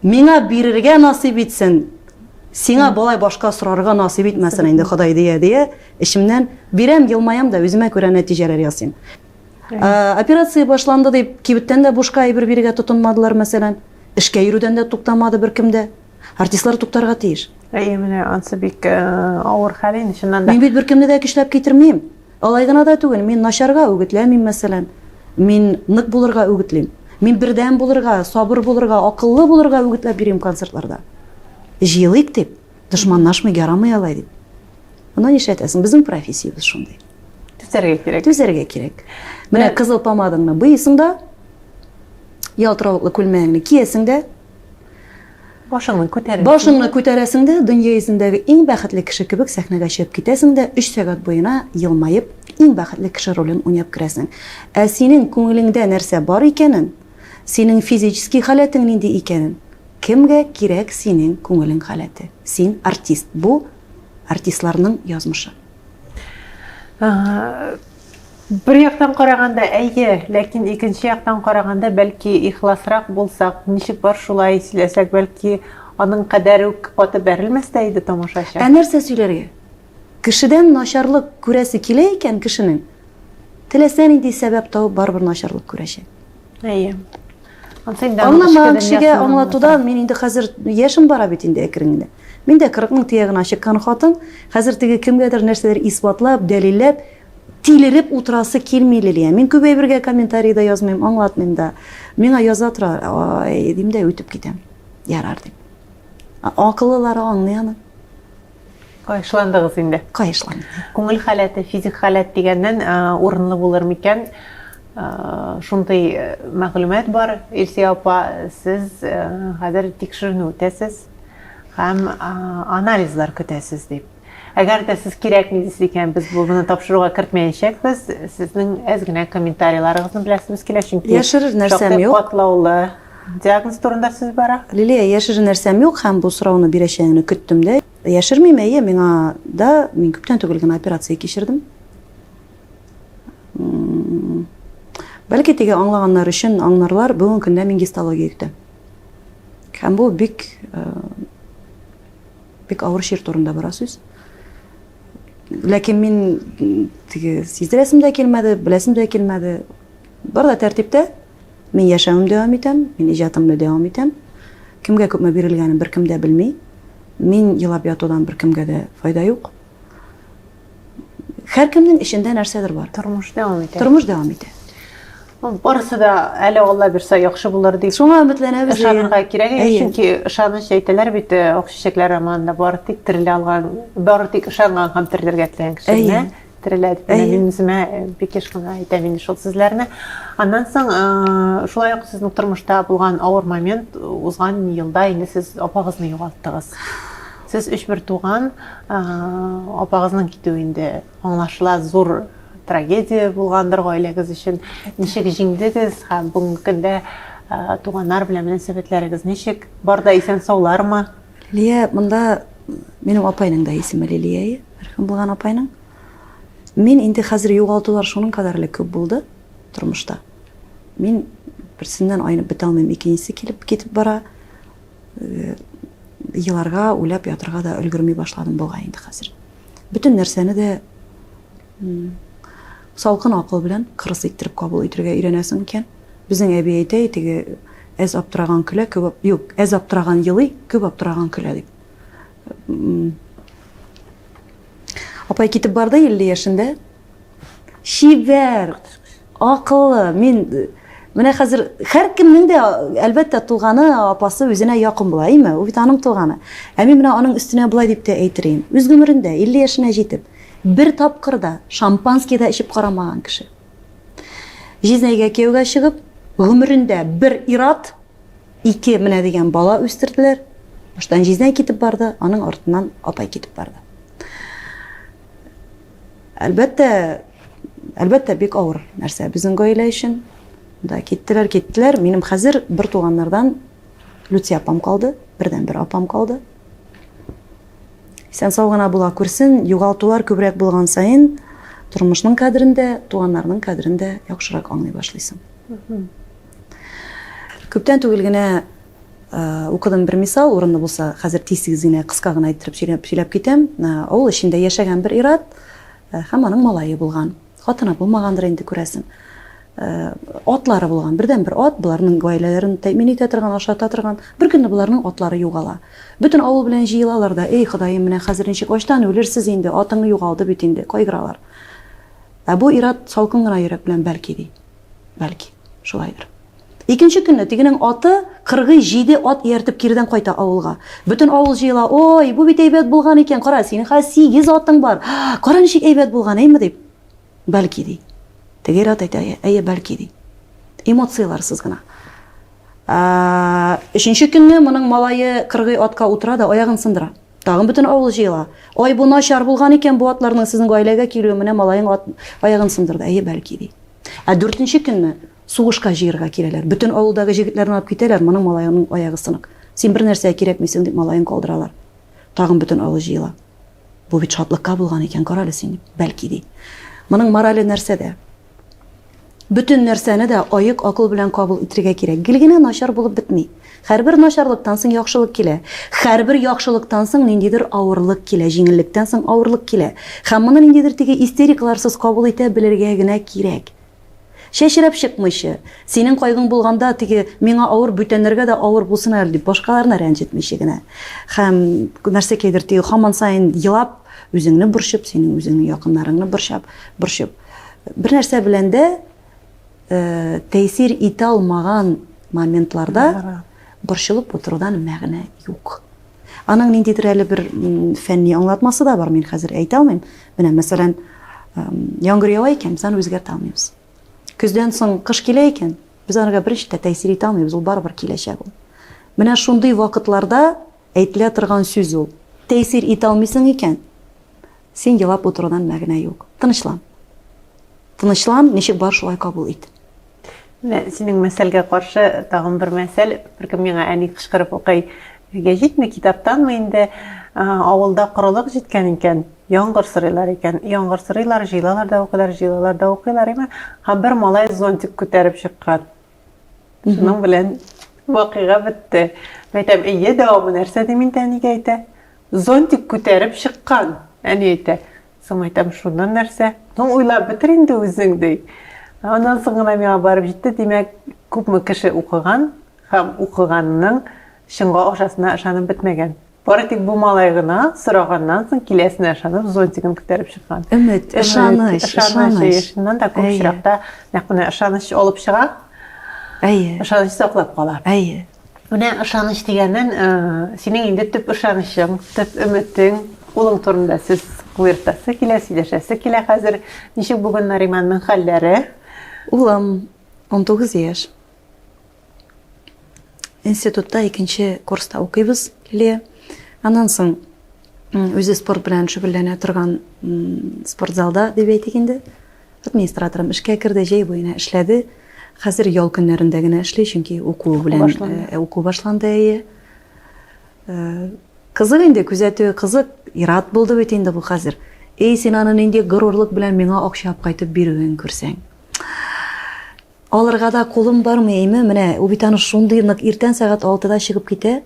Миңа бирергә насыйп итсен, сиңа болай башка сорарга насыйп итмәсен инде Ходай дия-дия, эчемнән бирәм, елмаям да, үземә күрә нәтиҗәләр ясыйм. Операция башланды дип, кибеттән дә бушка әйбер бирергә тотынмадылар, мәсәлән. Эшкә йөрүдән дә туктамады беркем дә. Артистлар туктарга тиеш. Әйе, менә ансы бик авыр хәл инде, чыннан да. Мин бит беркемне дә көчләп китермим. Алай гына да түгел, мин начарга үгетләмим, мәсәлән. Мин нык булырга үгетлим. Мин бердәм булырга, сабыр булырга, акыллы булырга үгетләп йөрим концертларда. Җыелыйк дип, дошманлашмыйк, ярамый алай дип. Моны нишләтәсең? Безнең профессиябез шундый. Түзәргә кирәк. Түзәргә кирәк. Менә кызыл помадаңны буйыйсың да, ялтыравыклы күлмәгеңне киясең дә, Башыңны күтәрәсең. Башыңны күтәрәсең дә, дөнья йөзендәге иң бәхетле кеше кебек сәхнәгә чыгып китәсең дә, өч сәгать буена елмаеп, иң бәхетле кеше ролен уйнап керәсең. Ә синең күңелеңдә нәрсә бар икәнен, синең физический халәтең нинди икәнен, кемгә кирәк синең күңелең халәте? Син артист. Бу, артистларның язмышы. Бер яктан караганда, әйе, ләкин икенче яктан караганда, бәлки ихласрак булсак, ничек бар шулай сөйләсәк, бәлки аның кадәр үк каты бәрелмәс тә иде тамашачы. Ә нәрсә сөйләргә? Кешедән начарлык күрәсе килә икән кешенең, теләсә нинди сәбәп табып барыбер начарлык күрәчәк. Әйе. Аңламаган кешегә аңлатудан мин инде хәзер яшем бара бит инде әкрен генә. Мин дә кырыкның тиягенә чыккан хатын, хәзер теге кемгәдер нәрсәдер исбатлап, дәлилләп, тилереп утырасы килми, Лилия. Мин күп әйбергә комментарий да язмыйм, аңлатмыйм да. Миңа яза тора, ай, дим дә үтеп китәм. Ярар дип. Акыллылары аңлый аны. Каешландыгыз инде. Каешландым. Күңел халәте, физик халәт дигәннән урынлы булыр микән? Шундый мәгълүмат бар, Илсөя апа, сез хәзер тикшеренү үтәсез һәм анализлар көтәсез дип. Әгәр дә сез кирәкми дисез икән, без моны тапшыруга кертмәячәкбез. Сезнең әз генә комментарийларыгызны беләсебез килә, чөнки яшерер нәрсәм юк. Катлаулы диагноз турында сүз бара. Лилия, яшерер нәрсәм юк һәм бу сорауны бирәчәгеңне көттем дә. Яшермим, әйе, миңа да, мин күптән түгел генә операция кичердем. Бәлки теге аңлаганнар өчен аңларлар, бүгенге көндә мин гистология көтәм. Һәм бу бик э, Бик авыр чир турында бара сүз. Ләкин мин теге сиздерәсем дә килмәде, беләсем дә килмәде. Бар да тәртиптә. Мин яшәвем дәвам итәм, мин иҗатымны дәвам итәм. Кемгә күпме бирелгәнен беркем дә белми. Мин елап ятудан беркемгә дә файда юк. Һәркемнең эчендә нәрсәдер бар. Тормыш дәвам итә. Тормыш дәвам итә. Барысы да әле Алла бирсә яхшы булыр дип. Шуңа өметләнәбез. Ышанырга кирәк, чөнки ышаныч әйтәләр бит, э, Ак чәчәкләр романында бары тик терелә алган, бары тик ышанган һәм терелергә теләгән кеше генә терелә дип. Менә мин үземә э, бик еш кына әйтәм инде шул сүзләрне. Аннан соң э, шулай ук сезнең тормышта булган авыр момент узган елда инде сез апагызны югалттыгыз. Сез өч бер туган апагызның китүе инде аңлашыла, зур трагедия булгандыр гаиләгез өчен. Ничек җиңдегез һәм бүгенге көндә туганнар белән мөнәсәбәтләрегез ничек? Бар да исән-саулармы? Лилия, монда минем апайның да исеме Лилия, мәрхүм булган апайның. Мин инде хәзер югалтулар шуның кадәрле күп булды тормышта. Мин берсеннән айнып бетә алмыйм, икенчесе килеп китеп бара. Э, еларга, уйлап ятырга да өлгерми башладым бугай инде хәзер. Бөтен нәрсәне дә салкын акыл белән кырыс иттереп кабул итергә өйрәнәсең икән. Безнең әби әйтә, теге әз аптыраган көлә, күп юк, әз аптыраган елый, күп аптыраган көлә дип. Апай китеп барды 50 яшендә. Чибәр, акыллы. Мин менә хәзер һәркемнең дә әлбәттә туганы, апасы үзенә якын була, әйме? Ул бит аның туганы. Ә мин менә аның өстенә болай дип тә әйтер идем. Үз гомерендә 50 яшенә җитеп, Бер тапкыр да шампанский да эчеп карамаган кеше. Җизнәйгә кияүгә чыгып, гомерендә бер ир-ат, ике менә дигән бала үстерделәр. Баштан җизнәй китеп барды, аның артыннан апай китеп барды. Әлбәттә, әлбәттә, бик авыр нәрсә безнең гаилә өчен. Да, киттеләр, киттеләр. Минем хәзер бер туганнардан Люция апам калды, бердән-бер апам калды. Исән сау гына була күрсен, югалтулар күбрәк булган саен, тормышның кадерен дә, туганнарның кадерен дә яхшырак аңлый башлыйсың. Күптән түгел генә э, укыдым бер мисал, урынлы булса, хәзер тиз-тиз генә кыска гына иттереп сөйләп, сөйләп китәм. Э, авыл эчендә яшәгән бер ир-ат э, һәм аның малае булган. Хатыны булмагандыр инде, күрәсең. Э, атлары булган. Бердән-бер ат, боларның гаиләләрен тәэмин итә торган, ашата торган. Бер көнне боларның атлары югала. Бөтен авыл белән җыелалар да, эй, Ходаем, менә хәзер ничек ачтан үлерсез инде, атың югалды бит инде, кайгыралар. Ә бу ир-ат салкын гына йөрәк белән бәлки ди. Бәлки, шулайдыр. Икенче көнне тегенең аты кыргый җиде ат ияртеп киредән кайта авылга. Бөтен авыл җыела, ой, бу бит әйбәт булган икән, кара, синең хәзер сигез атың бар. Кара, ничек әйбәт булган, әйме дип. Бәлки ди. Теге ир-ат әйтә, әйе, бәлки ди. Эмоцияләрсез генә. Өченче көнне моның малае кыргый атка утыра да аягын сындыра. Тагын бөтен авыл җыела. Ай, бу начар булган икән, бу атларның сезнең гаиләгә килүе, менә малаең ат аягын сындырды. Әйе, бәлки ди. Ә дүртенче көнне сугышка җыерга киләләр. Бөтен авылдагы җегетләрне алып китәләр, моның малаеның аягы сынык. Син бер нәрсәгә кирәкмисең дип малаен калдыралар. Тагын бөтен авыл җыела. Бу бит шатлыкка булган икән, карале син, бәлки ди. Моның морале нәрсәдә? Бөтен нәрсәне дә аек акыл белән кабул итергә кирәк. Гел генә начар булып бетми. Һәрбер начарлыктан соң яхшылык килә. Һәрбер яхшылыктан соң ниндидер авырлык килә, җиңеллектән соң авырлык килә. Һәм моны ниндидер теге истерикаларсыз кабул итә белергә генә кирәк. Чәчрәп чыкмыйча, синең кайгың булганда, теге миңа авыр, бүтәннәргә дә авыр булсын әле дип, башкаларны рәнҗетмичә генә. Һәм нәрсәкәйдер теге һаман саен елап, үзеңне борчып, синең үзеңнең якыннарыңны борчап, борчып. Бер нәрсә белән дә э, тәэсир итә алмаган моментларда борчылып утырудан мәгънә юк. Аның ниндидер әле бер фәнни аңлатмасы да бар, мин хәзер әйтә алмыйм. Менә, мәсәлән, яңгыр ява икән, без аны үзгәртә алмыйбыз. Көздән соң кыш килә икән, без анарга берничек тә тәэсир итә алмыйбыз, ул барыбер киләчәк ул. Менә шундый вакытларда әйтелә торган сүз ул. Тәэсир итә алмыйсың икән, син елап утырудан мәгънә юк. Тынычлан. Тынычлан, ничек бар шулай кабул ит. Менә синең мәсәлгә каршы тагын бер мәсәл. Беркем миңа әни кычкырып укый. Гәҗитме, китаптанмы инде, авылда корылык җиткән икән, яңгыр сорыйлар икән. Яңгыр сорыйлар, җыелалар да укыйлар, җыелалар да укыйлар, әйме? Һәм бер малай зонтик күтәреп чыккан. Шуның белән вакыйга бетте. Мин әйтәм, әйе, дәвамы нәрсә дим инде, әнигә әйтә. Зонтик күтәреп чыккан, әни әйтә. Соң әйтәм, шуннан нәрсә? Ну, уйлап бетер инде үзең, ди. Аннан соң гына миңа барып җитте, димәк, күпме кеше укыган һәм укыганның чынга ашасына ышанып бетмәгән. Бары тик бу малай гына сораганнан соң киләсенә ышанып зонтигын күтәреп чыккан. Өмет, ышаныч, ышаныч. Чыннан да күп очракта нәкъ менә ышаныч алып чыга. Әйе. Ышаныч саклап кала. Әйе. Менә ышаныч дигәннән, синең инде төп ышанычың, төп өметең, улың турында сүз куертасы килә, сөйләшәсе килә хәзер. Ничек бүген Нариманның хәлләре? Улым 19 яшь. Институтта икенче курста укыйбыз, Лилия. Аннан соң үзе спорт белән шөгыльләнә торган спортзалда дип әйтик инде. Администраторым эшкә керде, җәй буена эшләде. Хәзер ял көннәрендә генә эшли, чөнки уку белән э, уку башланды, әйе. Э, кызык инде, күзәтүе кызык. Ират булды бит инде бу хәзер. Эй, син аны нинди горурлык белән миңа акча алып кайтып бирүен күрсәң. Алырга да кулым бармый, әйме, менә ул бит аны шундый нык иртән сәгать 6-да чыгып китә.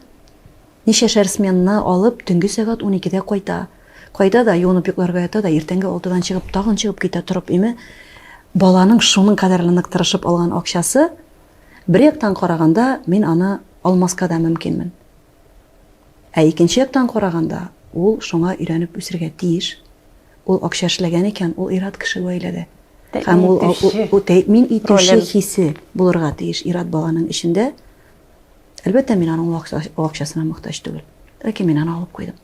Ничәшәр сменны алып, төнге сәгать уникедә кайта. Кайта да, юынып йокларга ята да, иртәнге алтыдан чыгып, тагын чыгып китә торып, име. Баланың шуның кадәрле нык тырышып алган акчасы, бер яктан караганда, мин аны алмаска да мөмкинмен. Ә икенче яктан караганда, ул шуңа өйрәнеп үсергә тиеш. Ул акча эшләгән икән, ул ир-ат кеше гаиләдә. Һәм ул, ул тәэмин итүче хисе булырга тиеш ир-ат баланың эчендә. Әлбәттә, мин аның ул акчасына мохтаҗ түгел. Ләкин мин аны алып куйдым.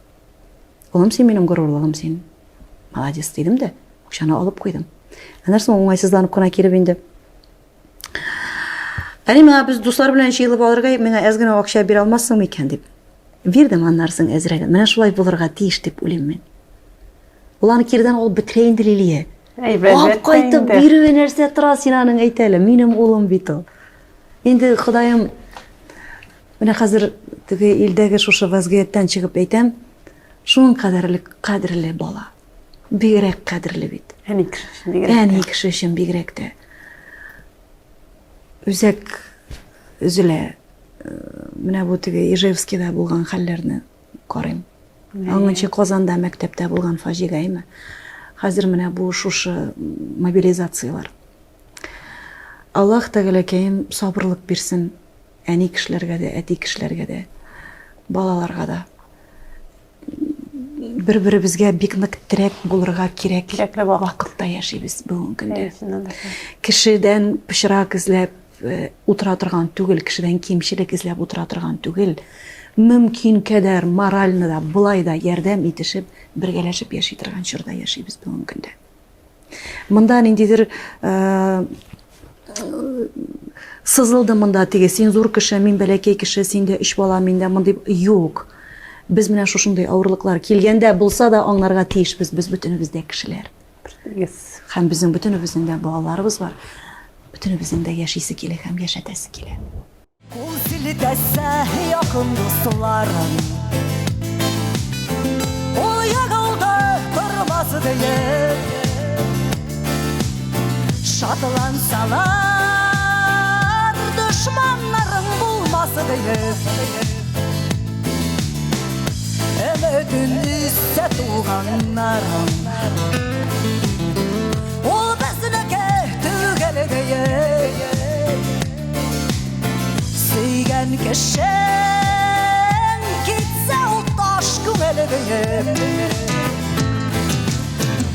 Улым, син минем горурлыгым син. Молодец дидем дә, акчаны алып куйдым. Аннан соң уңайсызланып кына килеп инде. Әни, миңа без дуслар белән җыелып алырга, миңа әз генә акча бирә алмассың микән дип. Бирдем аннан соң әзрәген. Менә шулай булырга тиеш дип уйлыйм мин. Ул аны кирдән алып бетерә инде Лилия. Алып кайтып бирүе нәрсә тора син аның әйт әле. Минем улым бит ул. Инде Ходаем менә хәзер теге илдәге шушы вазгыятьтән чыгып әйтәм, шуның кадәрле кадерле бала. Бигрәк кадерле бит. Әни кеше өчен бигрәк. Әни кеше өчен бигрәк тә. Үзәк өзелә. Менә бу теге Ижевскида булган хәлләрне карыйм. Аңынчы Казанда мәктәптә булган фаҗига име? Хәзер менә бу шушы мобилизацияләр. Аллаһ Тәгаләкәем сабырлык бирсен әни кешеләргә дә, әти кешеләргә дә, балаларга да. Бер-беребезгә бик нык терәк булырга кирәк. Кирәкле вакыт. Вакытта яшибез бүгенге көндә. Кешедән пычрак эзләп э, утыра торган түгел, кешедән кимчелек эзләп утыра торган түгел. Мөмкин кадәр морально да, болай да ярдәм итешеп, бергәләшеп яши торган чорда яшибез бүгенге көндә. Монда ниндидер э, сызылды монда теге син зур кеше, мин бәләкәй кеше, синдә өч бала, миндә мондый юк. Без менә шушындый авырлыклар килгәндә булса да аңларга тиешбез, без бөтенебез дә кешеләр. Yes. Һәм безнең бөтенебезнең дә балаларыбыз бар. Бөтенебезнең дә яшисе килә һәм яшәтәсе килә. Кул селтәсә якын дусларым Ул егылды тормас диеп Шатлансалар дошманнарың булмас диеп Өметен өзсә туганнарың Ул безнеке түгел диеп Сөйгән кешең китсә ул таш күңел диеп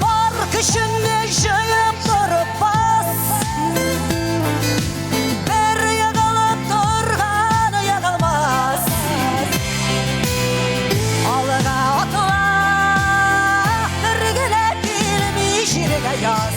Бар көчеңне җыеп торып бас Бер егылып торган егылмас Алга атла бер генә килми җиргә яз.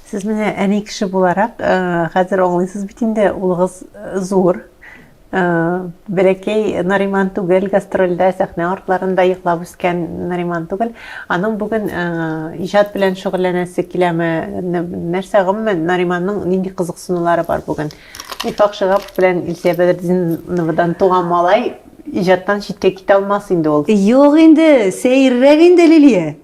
Сез менә әни кеше буларак, э, хәзер аңлыйсыз бит инде, улыгыз э, зур. Э, бәләкәй Нариман түгел, гастрольдә, сәхнә артларында йоклап үскән Нариман түгел. Аның бүген иҗат белән шөгыльләнәсе киләме? Нәрсә гомумән Нариманның нинди кызыксынулары бар бүген? Илфак Шиһапов белән Илсөя Бәдретдиновадан туган малай иҗаттан читкә китә алмас инде ул. Юк инде, сәеррәк инде, Лилия.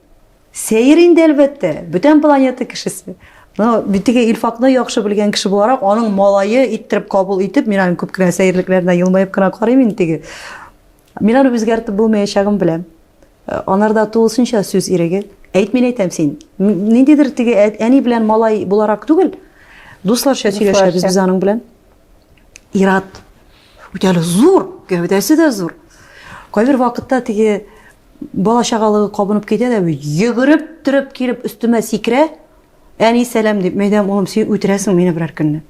Сәер инде, әлбәттә, бүтән планета кешесе. Но бит теге Илфакны яхшы белгән кеше буларак, аның малае иттереп кабул итеп, мин аның күп кенә сәерлекләренә елмаеп кына карыйм инде теге. Мин аны үзгәртеп булмаячагын беләм. Э, анарда тулысынча сүз иреге. Әйт, мин әйтәм син. Ниндидер теге әни белән малай буларак түгел, дусларча сөйләшәбез без аның белән. Ират үтә әле зур, гәүдәсе дә зур. Кайбер вакытта теге Бала чагалыгы кабынып китә дә, йөгереп торып килеп өстемә сикерә. Әни сәлам дип, мәйдәм, улым, син үтерәсең мине берәр көнне.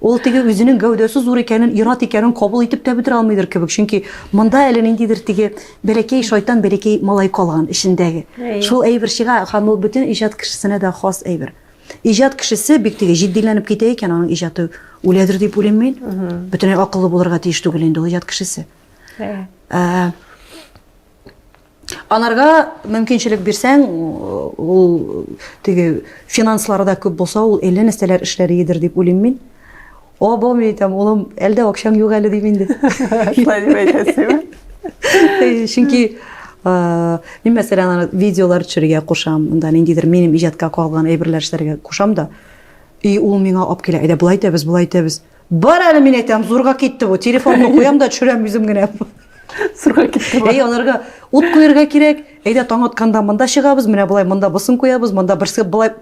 Ул теге үзенең гәүдәсе зур икәнен, ир-ат икәнен кабул итеп тә бетерә алмыйдыр кебек. Чөнки монда әле ниндидер теге бәләкәй шайтан, бәләкәй малай калган эчендәге. Шул әйбер чыга һәм ул бөтен иҗат кешесенә дә хас әйбер. Иҗат кешесе бик теге җитдиләнеп китә икән, аның иҗаты үләдер дип уйлыйм мин. Бөтенләй акыллы булырга тиеш түгел инде ул иҗат кешесе. Ә, Анарга мөмкинчелек бирсәң, ул теге финанслары да күп булса, ул әллә нәрсәләр эшләр идер дип уйлыйм мин. О, мин әйтәм, улым, әлдә акчаң юк әле дим инде. Шулай дип әйтәсеңме? Чөнки мин мәсәлән, видеолар төшерергә кушам, монда ниндидер минем иҗатка кагылган әйберләр эшләргә кушам да. И ул миңа алып килә, әйдә болай итәбез, болай итәбез. Бар әле мин әйтәм, зурга китте бу. Телефонны куям да төшерәм үзем генә. Зурга китте бу. Әй, аларга ут куярга кирәк. Әйдә таң атканда монда чыгабыз, менә болай монда босын куябыз, монда берсе болай.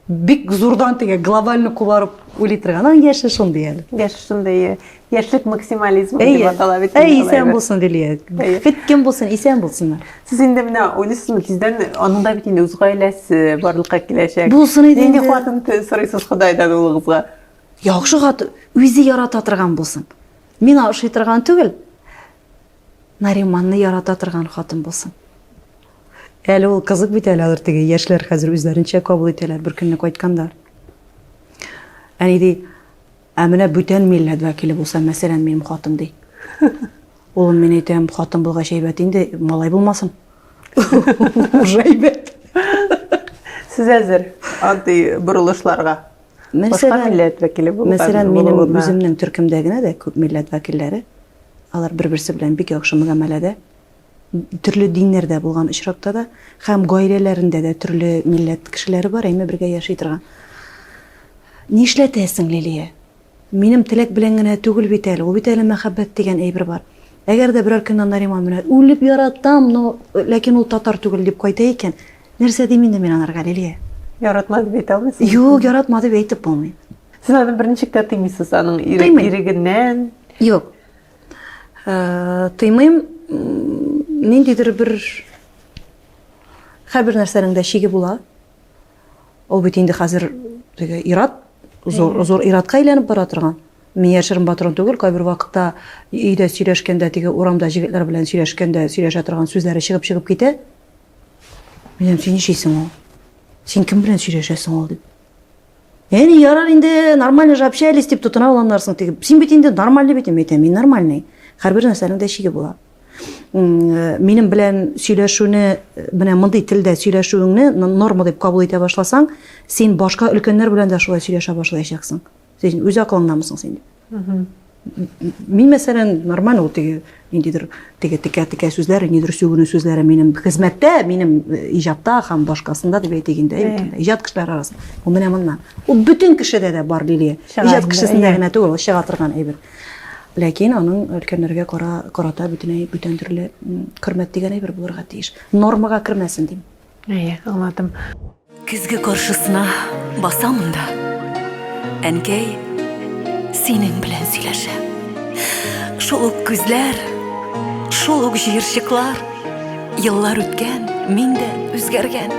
Бик зурдан теге глобально кубарып уйлый торган. Аның яше шундый әле. Яше шундый. Яшьлек максимализмы дип атала бит. Әй, исән булсын, Лилия. Хит кем булсын, исән булсыннар. Сез инде менә уйлыйсызмы, тиздән аның да бит инде үз гаиләсе барлыкка киләчәк. Булсын иде инде. Нинди хатын сорыйсыз Ходайдан улыгызга? Яхшы хатын, үзе ярата торган булсын. Миңа ошый торган түгел. Нариманны ярата торган хатын булсын. Әле ул кызык бит әле алар теге яшьләр хәзер үзләренчә кабул итәләр. Бер көнне кайткандар. Әни ди, ә менә бүтән милләт вәкиле булса, мәсәлән, минем хатын ди. Улым, мин әйтәм, хатын булгач әйбәт инде, малай булмасын. Уже әйбәт. Сез әзер андый борылышларга? Башка милләт вәкиле булган. Мәсәлән, минем үземнең төркемдә генә дә күп милләт вәкилләре. Алар бер-берсе белән бик яхшы мөгамәләдә. Төрле диннәрдә булган очракта да һәм гаиләләрендә дә төрле милләт кешеләре бар, әмма бергә яши торган. Нишләтәсең, Лилия? Минем теләк белән генә түгел бит әле, ул бит әле мәхәббәт дигән әйбер бар. Әгәр дә берәр көннән Нариман менә үлеп яратам, но ләкин ул татар түгел дип кайта икән, нәрсә дим инде мин анарга, Лилия? Яратма дип әйтә алмыйсыз? Юк, яратма дип әйтеп булмый. Сез аны берничек тә тыймыйсыз, аның ирегеннән? Юк. Э, тыймыйм, ниндидер бер һәрбер нәрсәнең дә чиге була. Ул бит инде хәзер теге ират, зур, зур иратка әйләнеп бара торган. Мин яшерен батырын түгел, кайбер вакытта өйдә сөйләшкәндә, теге урамда җегетләр белән сөйләшкәндә сөйләшә торган сүзләре чыгып-чыгып китә. Мин әйтәм, син нишисең ул? Син кем белән сөйләшәсең ул дип. Әни, ярар инде, нормально же общались дип тотына ул аннан соң теге. Син бит инде нормальный бит, мин әйтәм, мин нормальный. Һәрбер нәрсәнең дә чиге була. Э, минем белән сөйләшүне э, менә мондый телдә сөйләшүеңне норма дип кабул итә башласаң, син башка өлкәннәр белән дә шулай сөйләшә башлаячаксың. Син үз акылыңдамысың син? Мин, мәсәлән, нормаль ул теге ниндидер теге текә-текә сүзләр, ниндидер сүгенү сүзләре минем хезмәттә, минем э, иҗатта һәм башкасында дип әйтик инде, иҗат кешеләре арасында. Ул менә моннан. Ул бөтен кешедә дә бар, Лилия. Иҗат кешесендә генә түгел, ул чыга торган әйбер. Ләкин аның өлкәннәргә кара, карата бөтенләй бүтән төрле хөрмәт дигән әйбер булырга тиеш. Нормага кермәсен дим. Әйе, аңладым. Көзге каршысына басамын да, әнкәй, синең белән сөйләшәм. Шул ук күзләр, шул ук җыерчыклар. Еллар үткән, мин дә үзгәргән.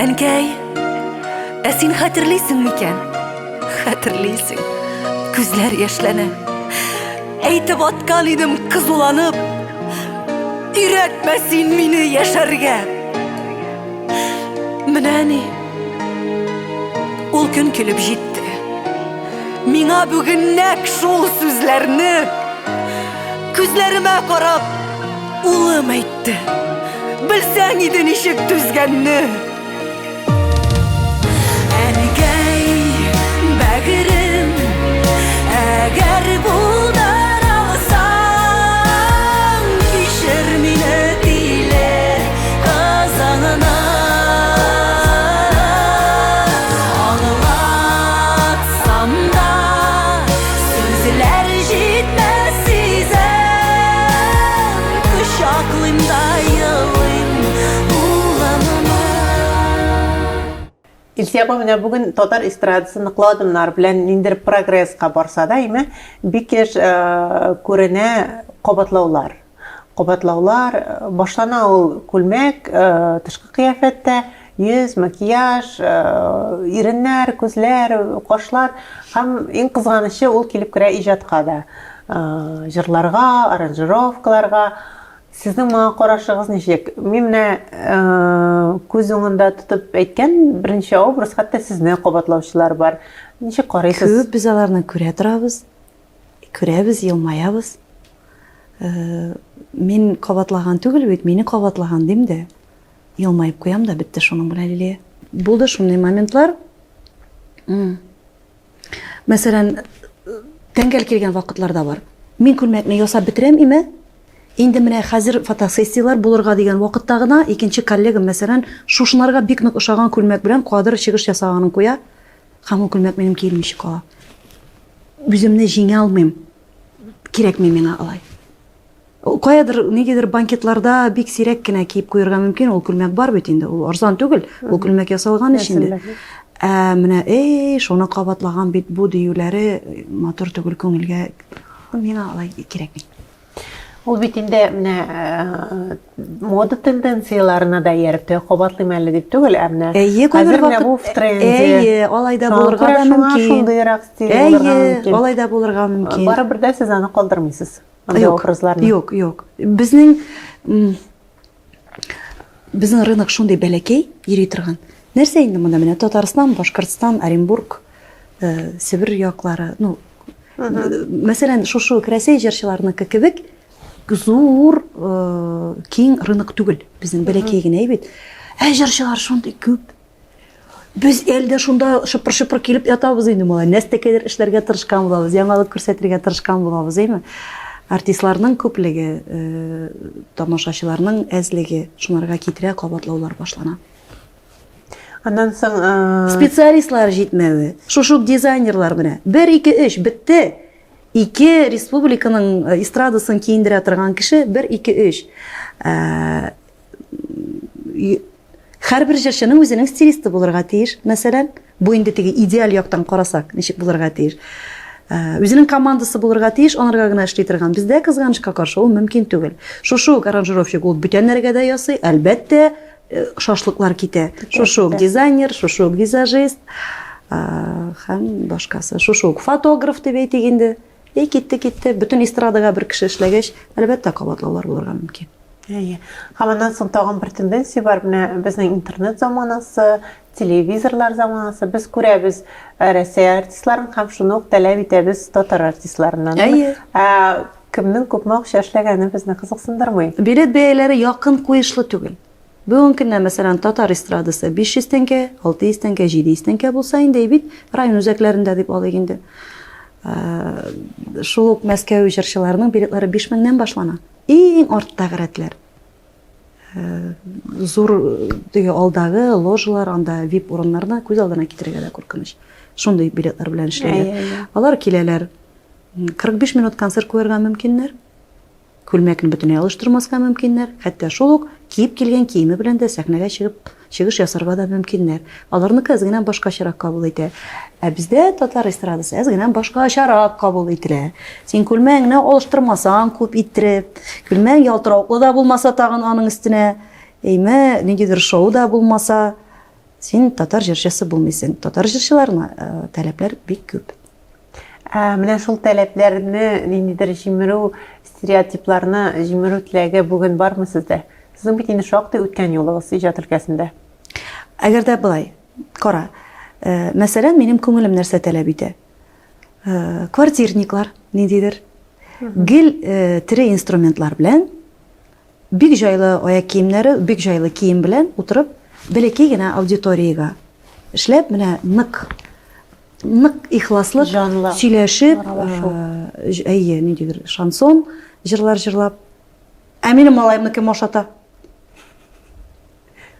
Әнкәй, ә син хәтерлисең микән? Хәтерлисең, күзләр яшьләнә. Әйтеп аткан идем кызуланып, Өйрәтмә син мине яшәргә. Менә ни, ул көн килеп җитте. Миңа бүген нәкъ шул сүзләрне күзләремә карап улым әйтте. Белсәң иде ничек түзгәнне. Әнкәй, бәгырем, әгәр булдыра алсаң, кичер мине тиле кызыңны. Аңлатсам да, сүзләр җитмәс сизәм, кочаклыйм да елыйм улымны. Илсөя апа, менә бүген татар эстрадасы ныклы адымнар белән ниндидер прогресска барса да, әйме, бик еш э, күренә кабатлаулар. Кабатлаулар э, башлана ул күлмәк, э, тышкы кыяфәттә, йөз, макияж, иреннәр, күзләр, кашлар һәм иң кызганычы ул килеп керә иҗатка да. Җырларга, аранжировкаларга. Сезнең моңа карашыгыз ничек? Мин менә күз уңында тотып әйткән беренче образ, хәтта сезне кабатлаучылар бар. Ничек карыйсыз? Күп без аларны күрә торабыз. Күрәбез, елмаябыз. Мин кабатлаган түгел бит, мине кабатлаган дим дә. Елмаеп куям да, бетте шуның белән, Лилия. Булды шундый моментлар. Мәсәлән, тәңгәл килгән вакытлар да бар. Мин күлмәкне ясап бетерәм име? Инде менә хәзер фотосессияләр булырга дигән вакытта гына икенче коллегам, мәсәлән, шушынарга бик нык ошаган күлмәк белән кадр чыгыш ясаганын куя, һәм ул күлмәк минем киелмичә кала. Үземне җиңә алмыйм. Кирәкми миңа алай. Каядыр, ниндидер банкетларда бик сирәк кенә киеп куярга мөмкин, ул күлмәк бар бит инде, ул арзан түгел, ул күлмәк ясалган өчен инде. Ә менә эй, шуны кабатлаган бит бу диюләре матур түгел күңелгә. Миңа алай кирәкми. Ул бит инде менә э, мода тенденцияләренә дә ияреп тә кабатлыйм әле дип түгел, ә менә Әйе, хәзер менә бу в тренде. Әйе, алай да булырга да мөмкин. Шундыйрак стиль булырга мөмкин. Әйе, алай да булырга мөмкин. Барыбер дә сез аны калдырмыйсыз. Андый образларны. Юк, юк. Безнең Безнең рынок шундый бәләкәй йөри торган. Нәрсә инде монда менә Татарстан, Башкортстан, Оренбург, э, Себер яклары, ну, мәсәлән, шушы ук Рәсәй җырчыларыныкы кебек зур, э, киң рынок түгел. Безнең бәләкәй генә бит. Ә җырчылар шундый күп. Без әле дә шунда шыпыр-шыпыр килеп ятабыз инде малай. Нәрсәкәдер эшләргә тырышкан булабыз, яңалык күрсәтергә тырышкан булабыз, әйме? Артистларның күплеге, э, тамашачыларның әзлеге шуңарга китерә, кабатлаулар башлана. Аннан соң э, специалистлар җитмәве, шушы ук дизайнерлар менә. 1 2 3 бетте. Ике республиканың э, эстрадасын киендерә торган кеше 1 2 3. Һәрбер җырчының үзенең стилисты булырга тиеш, мәсәлән. Бу инде теге идеаль яктан карасак, ничек булырга тиеш. Э, үзенең командасы булырга тиеш, анарга гына эшли торган. Бездә кызганычка каршы ул мөмкин түгел. Шушы ук аранжировщик ул бүтәннәргә дә ясый, әлбәттә, э, шашлыклар китә. Шушы ук дизайнер, шушы ук визажист э, һәм башкасы. Шушы ук фотограф дип әйтик инде. И китте, китте. Бөтен эстрадага бер кеше эшләгәч, әлбәттә, кабатлаулар булырга мөмкин. Әйе. Һәм аннан соң тагын бер тенденция бар. Менә безнең интернет заманасы, телевизорлар заманасы. Без күрәбез э, Рәсәй артистларын һәм шуны ук таләп итәбез татар артистларыннан. Әйе. Ә кемнең күпме акча эшләгәне безне кызыксындырмый. Билет бәяләре якын куешлы түгел. Бүгенге көндә, мәсәлән, татар эстрадасы 500 тәңкә, 600 тәңкә, 700 тәңкә булса инде бит район үзәкләрендә дип алыйк инде. Э, шул ук Мәскәү җырчыларының билетлары 5000-нән башлана. Иң арттагы рәтләр. Э, зур теге алдагы ложалар, анда вип урыннарны күз алдына китерергә дә куркыныч. Шундый билетлар белән эшлиләр. Алар киләләр. 45 минут концерт куярга мөмкиннәр. Күлмәкне бөтенләй алыштырмаска мөмкиннәр, хәтта шул ук киеп килгән киеме белән дә сәхнәгә чыгып чыгыш ясарга да мөмкиннәр. Аларныкы әз генә башкачарак кабул итә. Ә бездә татар эстрадасы әз генә башкачарак кабул ителә. Син күлмәгеңне алыштырмасаң күп иттереп, күлмәгең ялтыравыклы да булмаса тагын аның өстенә, әйме, ниндидер шоу да булмаса, син татар җырчысы булмыйсың. Татар җырчыларына э, таләпләр бик күп. Ә менә шул таләпләрне ниндидер җимерү, стереотипларны җимерү теләге бүген бармы сездә? Сезнең бит инде шактый үткән юлыгыз иҗат өлкәсендә. Әгәр дә былай, кара, э, мәсәлән, минем күңелем нәрсә таләп итә? Э, квартирниклар ниндидер, гел э, тере инструментлар белән Бик җайлы аяк киемнәре, бик җайлы кием белән утырып, бәләкәй генә аудиториягә эшләп, менә нык нык ихласлык Җанлы сөйләшеп, аралашу. э, әйе, ниндидер шансон җырлар җырлап. Ә минем малаемны кем ашата?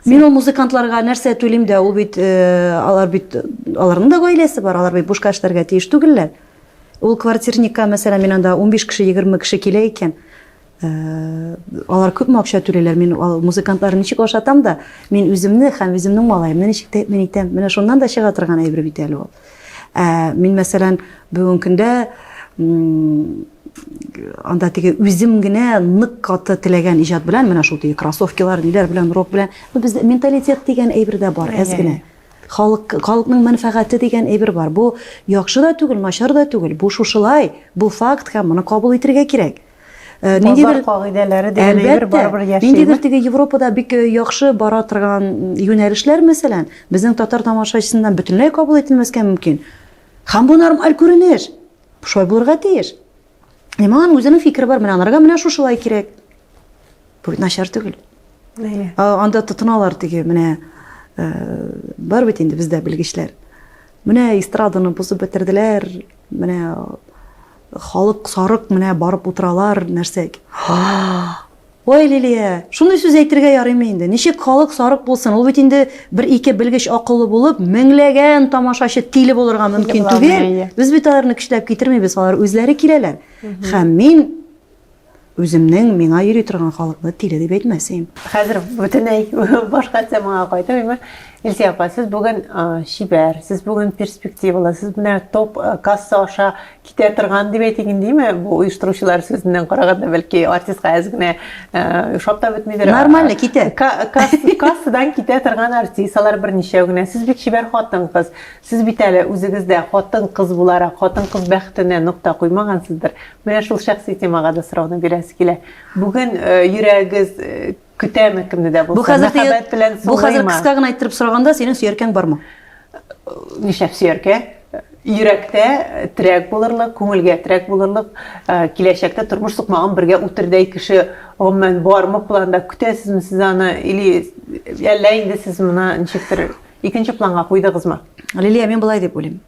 Мин ул музыкантларга нәрсә түлим дә, ул бит э, алар бит аларның да гаиләсе бар, алар бит бушка эшләргә тиеш түгелләр. Ул квартирникка, мәсәлән, мин анда 15 кеше, 20 кеше килә икән, Э, алар күпме акча түлиләр, мин музыкантларны ничек ашатам да, мин үземне һәм үземнең малаемны ничек тәэмин итәм. Менә шуннан да чыга торган әйбер бит әле ул. Ә мин, мәсәлән, бүгенге көндә анда теге үзем генә нык каты теләгән иҗат белән, менә шул теге кроссовкилар, ниләр белән, рок белән, ну, бездә менталитет дигән әйбер дә бар, әз генә. Халык, халыкның мәнфәгате дигән әйбер бар. Бу яхшы да түгел, начар да түгел. Бу шушылай, бу факт һәм моны кабул итәргә кирәк. Э, ниндидер кагыйдәләре дигән әйбер барыбер яши. Ниндидер теге Европада бик э, яхшы бара торган юнәлешләр, мәсәлән, безнең татар тамашачысыннан бөтенләй кабул ителмәскә мөмкин. Һәм бу нормаль күренеш. Шулай булырга тиеш. Димәк, аның үзенең фикере бар, менә анарга менә шушылай кирәк. Бу бит начар түгел. Әйе. Анда тотыналар теге, менә э, бар бит инде бездә белгечләр. Менә эстраданы бозып бетерделәр, менә Халык сарык менә барып утыралар, нәрсә. Ой, Лилия, шундый сүз әйтергә ярыймы инде? Ничек халык сарык булсын? Ул бит инде бер-ике белгеч акыллы булып, меңләгән тамашачы тиле булырга мөмкин түгел. Без бит аларны көчләп китермибез, алар үзләре киләләр. Һәм мин үземнең миңа йөри торган халыкны тиле дип әйтмәс идем. Хәзер бөтенләй башка темага кайтып, Илсөя апа, сез бүген чибәр, сез бүген перспективалы, сез менә топ касса аша китә торган дип әйтик инде, бу оештыручылар сүзеннән караганда, бәлки артистка әз генә ошап та бетмидер. Нормально китә. Кассадан китә торган артист, алар берничәү генә. Сез бик чибәр хатын-кыз. Сез бит әле үзегез дә хатын-кыз буларак, хатын-кыз бәхетенә нокта куймагансыздыр. Менә шул шәхси темага да сорауны бирәсе килә. Бүген йөрәгегез Көтәме кемне дә булса? Бу хәзер мәхәббәт белән Бу хәзер кыска гына иттереп сораганда, синең сөяркәң бармы? Нишләп сөяркә? Йөрәктә терәк булырлык, күңелгә терәк булырлык, э, киләчәктә тормыш сукмагын бергә үтердәй кеше гомумән бармы планда? Көтәсезме сез аны или әллә инде сез моны ничектер икенче планга куйдыгызмы? Лилия, мин болай дип уйлыйм.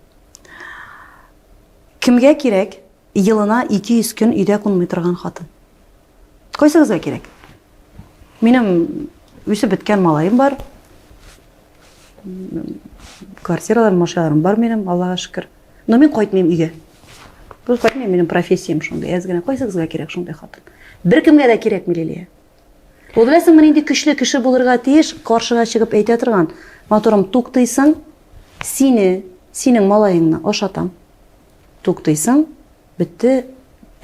Кемгә кирәк елына 200 көн өйдә кунмый торган хатын? Кайсыгызга кирәк? Минем үсеп беткән малаем бар. Квартираларым, машиналарым бар минем, Аллага шөкер. Но мин кайтмыйм өйгә. Бу кайтмыйм, минем профессиям шундый. Әз генә кайсыгызга кирәк шундый хатын? Беркемгә дә кирәкми, Лилия. Ул беләсеңме, нинди көчле кеше булырга тиеш, каршыга чыгып әйтә торган, матурым, туктыйсың, сине, синең малаеңны ашатам. Туктыйсың, Бетте.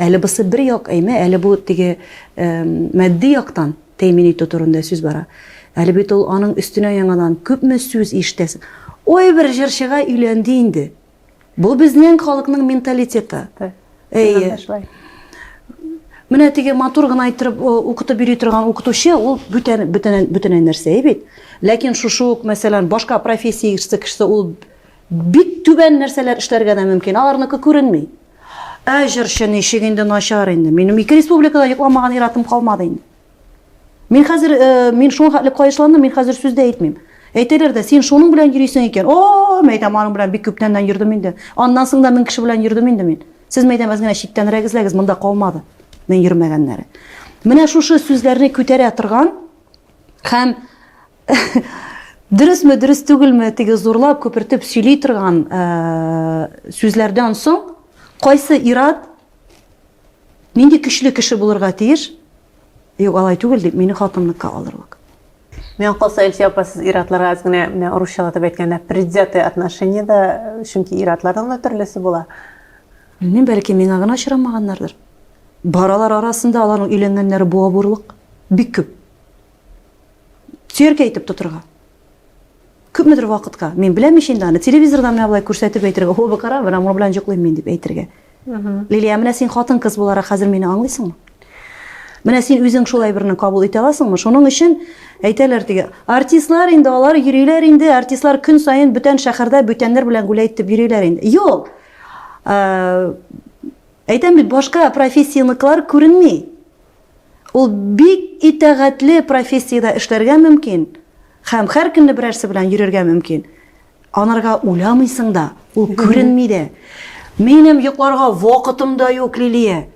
Әле бусы бер як, әйме, әле бу теге матди яктан тәэмин итү турында сүз бара. Әле бит ул аның өстенә яңадан күпме сүз ишетәсең. Ой, бер җырчыга өйләнде инде. Бу безнең халыкның менталитеты. Әйе. Менә теге матур гына иттереп укытып йөри торган укытучы, ул бүтән бүтән бүтән нәрсә бит. Ләкин шушы ук, мәсәлән, башка профессиясе кешесе ул Бик түбән нәрсәләр эшләргә дә мөмкин, аларныкы күренми. Ә җырчы ничек инде начар инде. Минем ике республикада йокламаган иратым калмады инде. Мин хәзер, э, мин шуңа хәтле каешландым, мин хәзер сүз дә әйтмим. Әйтәләр дә, син шуның белән йөрисең икән. О, мәйтәм, аның белән бик күптәннән йөрдем инде. Аннан соң да мең кеше белән йөрдем инде мин. Сез мәйтәм, әз генә читтәнрәк эзләгез, монда калмады. Мин йөрмәгәннәре. Менә шушы сүзләрне күтәрә торган һәм Дөресме, дөрес түгелме, теге зурлап, күпертеп сөйли торган э, сүзләрдән соң, кайсы ират нинди көчле кеше булырга тиеш? Юк, алай түгел дип, мине хатынлыкка алырлык. Миңа калса, Эльсия апа, сез иратларга әз генә, менә русчалатып әйткәндә, предвзятое отношение да, чөнки иратларның да төрлесе була. Белмим, бәлки миңа гына очрамаганнардыр. Бар алар арасында аларның өйләнгәннәре буа бурлык. Бик күп. Сөяркә итеп тотырга. Күпмедер вакытка. Мин беләм ич инде аны. Телевизордан менә болай күрсәтеп әйтергә. О, кара, менә моның белән йоклыйм мин дип әйтергә. Лилия, менә син хатын-кыз буларак хәзер мине аңлыйсыңмы? Менә син үзең шулай берне кабул итә аласыңмы? Шуның өчен әйтәләр теге, артистлар инде алар йөриләр инде, артистлар көн саен бүтән шәһәрдә бүтәннәр белән гулять итеп йөриләр инде. Юк. Э, әйтәм бит, башка профессияныкылар күренми. Ул бик итагатьле профессиядә эшләргә мөмкин һәм һәр көнне берәрсе белән йөрергә мөмкин. Анарга уйламыйсың да, ул күренми дә. Минем йокларга вакытым да юк, Лилия.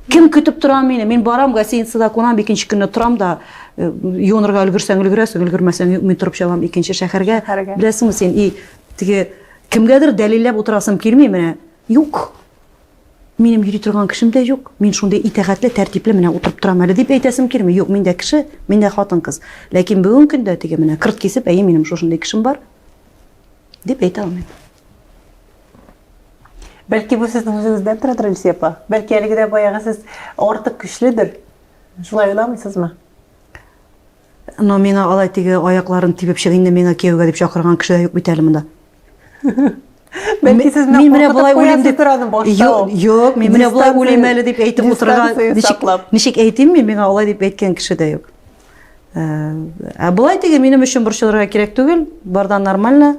Кем көтеп тора мине? Мин барам, гостиницада кунам, икенче көнне торам да, э, юынырга өлгерсәң өлгерәсең, өлгермәсәң юк, мин торып чабам икенче шәһәргә. Беләсеңме син, и теге кемгәдер дәлилләп утырасым килми менә. Юк. Минем йөри торган кешем дә юк. Мин шундый итагатьле, тәртипле менә утырып торам әле дип әйтәсем килми. Юк, мин дә кеше, мин дә хатын-кыз. Ләкин бүгенге көндә теге менә кырт кисеп, әйе, минем шушындый кешем бар дип әйтә алмыйм. Бәлки бу сезнең үзегездән торадыр, Илсөя апа? Бәлки әлеге дә баягы сез артык көчледер? Шулай уйламыйсызмы? Но миңа алай теге аякларын тибеп чык инде миңа кияүгә дип чакырган кеше дә юк бит әле монда. Бәлки сез мин менә болай уйлыйм дип Юк, юк, мин менә болай уйлыйм әле дип әйтеп утырырга ничек, ничек әйтим мин, миңа алай дип әйткән кеше дә юк. Э, ә болай теге минем өчен борчылырга кирәк түгел, бардан нормально.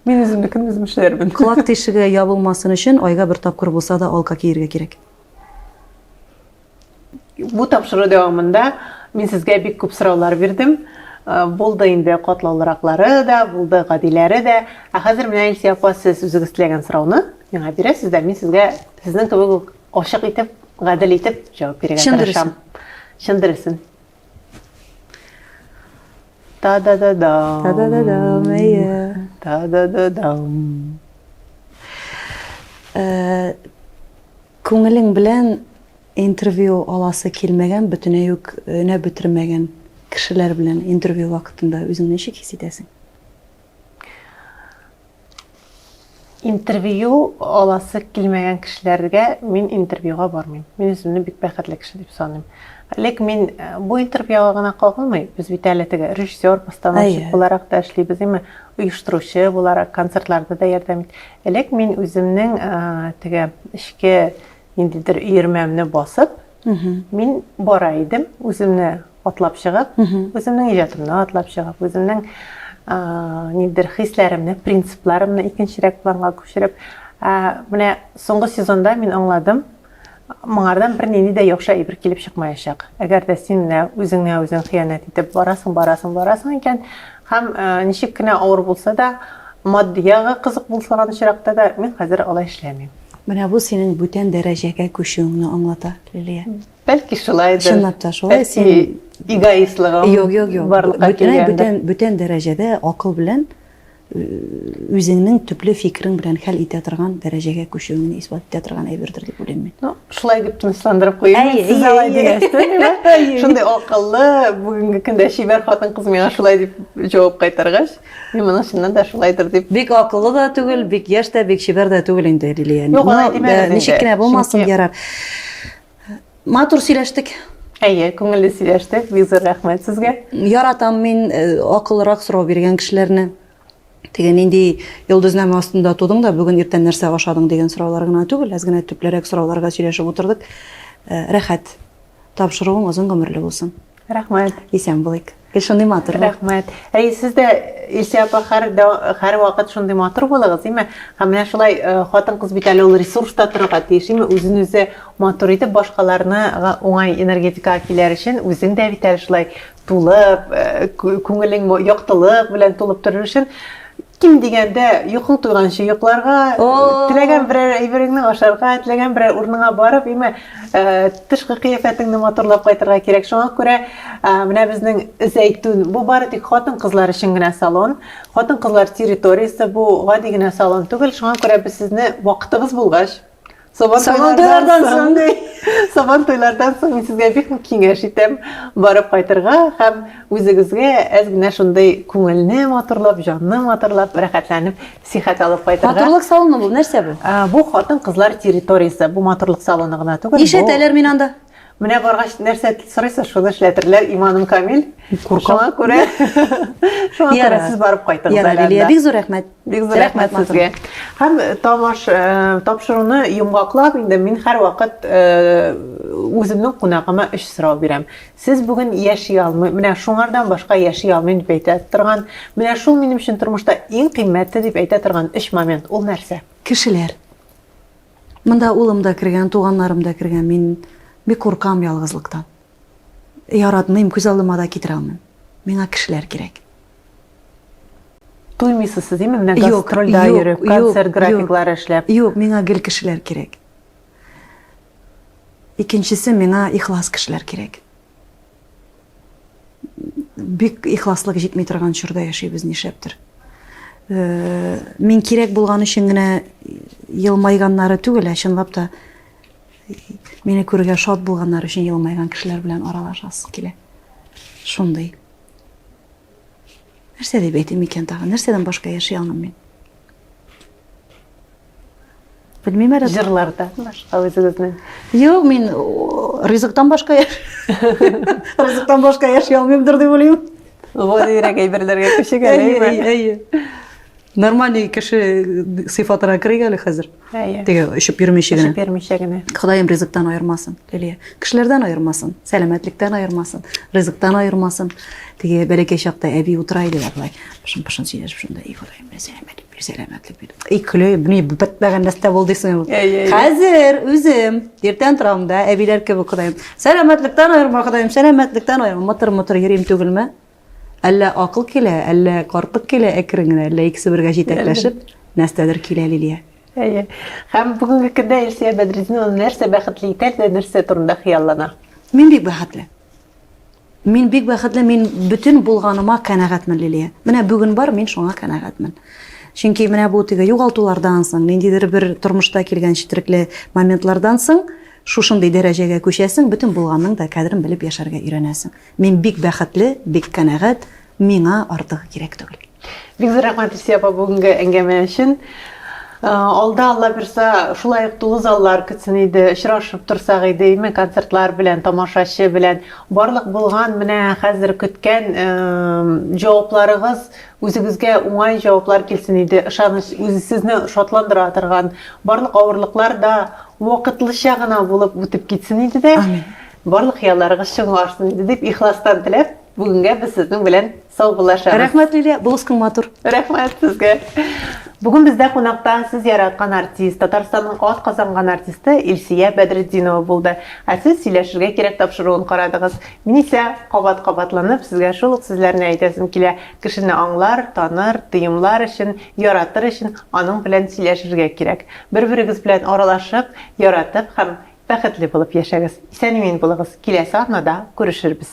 Мин үземнекен үзем эшләрмен. Колак тишеге ябылмасын өчен айга бер тапкыр булса да алка киергә кирәк. Бу тапшыру дәвамында мин сезгә бик күп сораулар бирдем. Э, булды инде катлаулыраклары да, булды гадиләре дә. Ә хәзер менә Илсөя апа, сез үзегез теләгән сорауны миңа бирәсез дә, мин сезгә сезнең кебек үк ачык итеп, гадел итеп җавап бирергә тырышам. Чын дөресен. Та-да-да-дам. Та-да-да-дам, әйе. Та-да-да-дам. Э, Күңелең белән интервью аласы килмәгән, бөтенләй үк өнәп бетермәгән. кешеләр белән интервью вакытында үзеңне ничек хис итәсең? Интервью аласы килмәгән кешеләргә мин интервьюга бармыйм. Мин үземне бик бәхетле кеше дип саныйм. Ләкин мин э, бу интервьюга гына кагылмый. Без бит әле теге режиссер, постановщик буларак та эшлибез, әмма оештыручы буларак концертларда да ярдәм ит. Элек мин үземнең э, теге эчке ниндидер өермәмне басып, мин бара идем, үземне атлап чыгып, үземнең иҗатымны атлап чыгып, үземнең ниндидер хисләремне, принципларымны икенчерәк планга күчереп, менә соңгы сезонда мин аңладым, моңардан бернинди дә яхшы әйбер килеп чыкмаячак. Әгәр дә син менә үзеңә үзең хыянәт итеп барасың, барасың, барасың икән, һәм ничек кенә авыр булса да, матди ягы кызык булсаган очракта да, мин хәзер алай эшләмим. Менә бу синең бүтән дәрәҗәгә күчүеңне аңлата, Лилия. Бәлки шулайдыр. Чынлап та шулай. Син эгоистлыгың Юк, юк, юк. Барлыкка килгәндер. Бүтән, бүтән дәрәҗәдә акыл белән үзеңнең төпле фикерең белән хәл итә торган дәрәҗәгә күчүеңне исбат итә торган әйбердер дип уйлыйм мин. Ну, шулай дип тынычландырып куйыйм. Сез алай дигәчтен, шундый акыллы, бүгенге көндә чибәр хатын-кыз миңа шулай дип җавап кайтаргач, мин моның чыннан да шулайдыр дип. Бик акыллы да түгел, бик яшь тә, бик чибәр дә түгел инде Лилия. Юк, алай димәгез инде. Ничек кенә булмасын, ярар. Матур сөйләштек. Әйе, күңелле сөйләштек. Бик зур рәхмәт сезгә. Яратам мин э, акыллырак сорау биргән кешеләрне. Теге нинди йолдызнамә астында тудың да, бүген иртән нәрсә ашадың дигән сораулар гына түгел, әз генә төплерәк сорауларга сөйләшеп утырдык. Э, рәхәт. Тапшыруың озын гомерле булсын. Рәхмәт. Исән булыйк. Гел шундый матур бул. Рәхмәт. Әй, сез дә, Илсөя апа, һәр, һәр вакыт шундый матур булыгыз, име? Һәм менә шулай э, хатын-кыз бит әле ул ресурста торырга тиеш, име? Үзен үзе матур итеп, башкаларны уңай энергетикага киләр өчен, үзең дә бит әле шулай тулып, э, күңелең яктылык белән тулып торыр өчен Ким дигәндә, йокың туйганчы йокларга, теләгән берәр әйбереңне ашарга, теләгән берәр урыныңа барып, име, э, тышкы кыяфәтеңне матурлап кайтырга кирәк. Шуңа күрә э, менә безнең Зәйтүн, бу бары тик хатын-кызлар өчен генә салон, хатын-кызлар территориясе, бу гади генә салон түгел. Шуңа күрә без сезне вакытыгыз булгач, Сабан туйлардан соң, Сабан туйлардан соң мин сезгә бик нык киңәш итәм барып кайтырга һәм үзегезгә әз генә шундый күңелне матурлап, җанны матурлап, рәхәтләнеп сихәт алып кайтырга. Матурлык салоны бу нәрсә бу? Бу хатын-кызлар территориясе, бу матурлык салоны гына түгел. Нишләтәләр мин анда? Менә баргач нәрсә сорыйсыз, шуны эшләтерләр, иманым камил. Куркам. Шуңа күрә, шуңа күрә сез барып кайтыгыз Ярар, Лилия, бик зур рәхмәт. Бик зур рәхмәт сезгә. Һәм э, тамаш э, тапшыруны йомгаклап инде мин һәрвакыт э, үземнең кунагыма өч сорау бирәм. Сез бүген яши алмый, менә шуңардан башка яши алмыйм дип әйтә торган, менә шул минем өчен тормышта иң кыйммәтле дип әйтә торган өч момент ул нәрсә? Кешеләр. Монда улым да кергән, туганнарым да кергән. Мин бик куркам ялгызлыктан. Яратмыйм, күз алдыма да китерә алмыйм. Миңа кешеләр кирәк. Туймыйсыз сез, димме, менә гастрольдә йөреп, концерт графиклары эшләп? Юк, миңа гел кешеләр кирәк. Икенчесе, миңа ихлас кешеләр кирәк. Бик ихласлык җитми торган чорда яшибез, нишләптер. Э, мин кирәк булган өчен генә елмайганнары түгел, ә чынлап та мине күрергә шат булганнар өчен елмайган кешеләр белән аралашасы килә. Шундый. Нәрсә дип әйтим икән тагын? Нәрсәдән башка яши алмыйм мин? Белмим әле. Җырлардан башка үзегезнең. Юк, мин ризыктан башка яши. Ризыктан башка яши алмыймдыр дип уйлыйм. Гадирәк әйберләргә күчик әле, әйе? Әйе. Нормальный кеше сыйфатына керик әле хәзер. Әйе. Теге очып йөрмичә генә. Очып йөрмичә генә. Ходаем ризыктан аермасын, Лилия. Кешеләрдән аермасын, сәламәтлектән аермасын, ризыктан аермасын. Теге бәләкәй чакта әби утыра иде дә болай. Пышын-пышын сөйләшеп шунда, и Ходаем, сәламәтлек бир, сәламәтлек бир. И көлә, ни бетмәгән нәрсә булды дисең. Хәзер үзем иртән торам да, әбиләр кебек Ходаем. Сәламәтлектән аерма, Ходаем, сәламәтлектән аерма. Мытыр-мытыр йөрим түгелме? Әллә акыл килә, әллә картлык килә әкрен генә, әллә икесе бергә җитәкләшеп, нәрсәдер килә, Лилия. Әйе. Һәм бүгенге көндә Илсөя Бәдретдинова нәрсә бәхетле итә дә нәрсә турында хыяллана? Мин бик бәхетле. Мин бик бәхетле, мин бөтен булганыма канәгатьмен, Лилия. Менә бүген бар, мин шуңа канәгатьмен. Чөнки менә бу теге югалтулардан соң, ниндидер бер тормышта килгән четерекле моментлардан соң, Шушындый дәрәҗәгә күчәсең, бөтен булганның да кадерен белеп яшәргә өйрәнәсең. Мин бик бәхетле, бик канәгать, миңа артыгы кирәк түгел. Бик зур рәхмәт, Илсөя апа, бүгенге әңгәмә өчен. Э, алда, Алла бирса, шулай ук тулы заллар көтсен иде, очрашып торсак иде, име концертлар белән, тамашачы белән. Барлык булган менә хәзер көткән э, җавапларыгыз үзегезгә уңай җаваплар килсен иде, ышаныч үзе сезне шатландыра торган барлык авырлыклар да вакытлыча гына булып үтеп китсен иде дә. Амин. Барлык хыялларыгыз чынга ашсын иде дип ихластан теләп, бүгенгә без сезнең белән саубуллашабыз. Рәхмәт, Лилия, булыскың матур. Рәхмәт сезгә. Бүген бездә кунакта сез яраткан артист, Татарстанның ат казанган артисты Илсия Бәдретдинова булды. Ә сез сөйләшергә кирәк тапшыруын карадыгыз. Мин исә кабат кабатланып сезгә шул ук сүзләрне әйтәсем килә. Кешене аңлар, таныр, тоемлар өчен, яратыр өчен аның белән сөйләшергә кирәк. Бер-берегез белән аралашып, яратып һәм бәхетле булып яшәгез. Исән-имин булыгыз. Киләсе атнада күрешербез.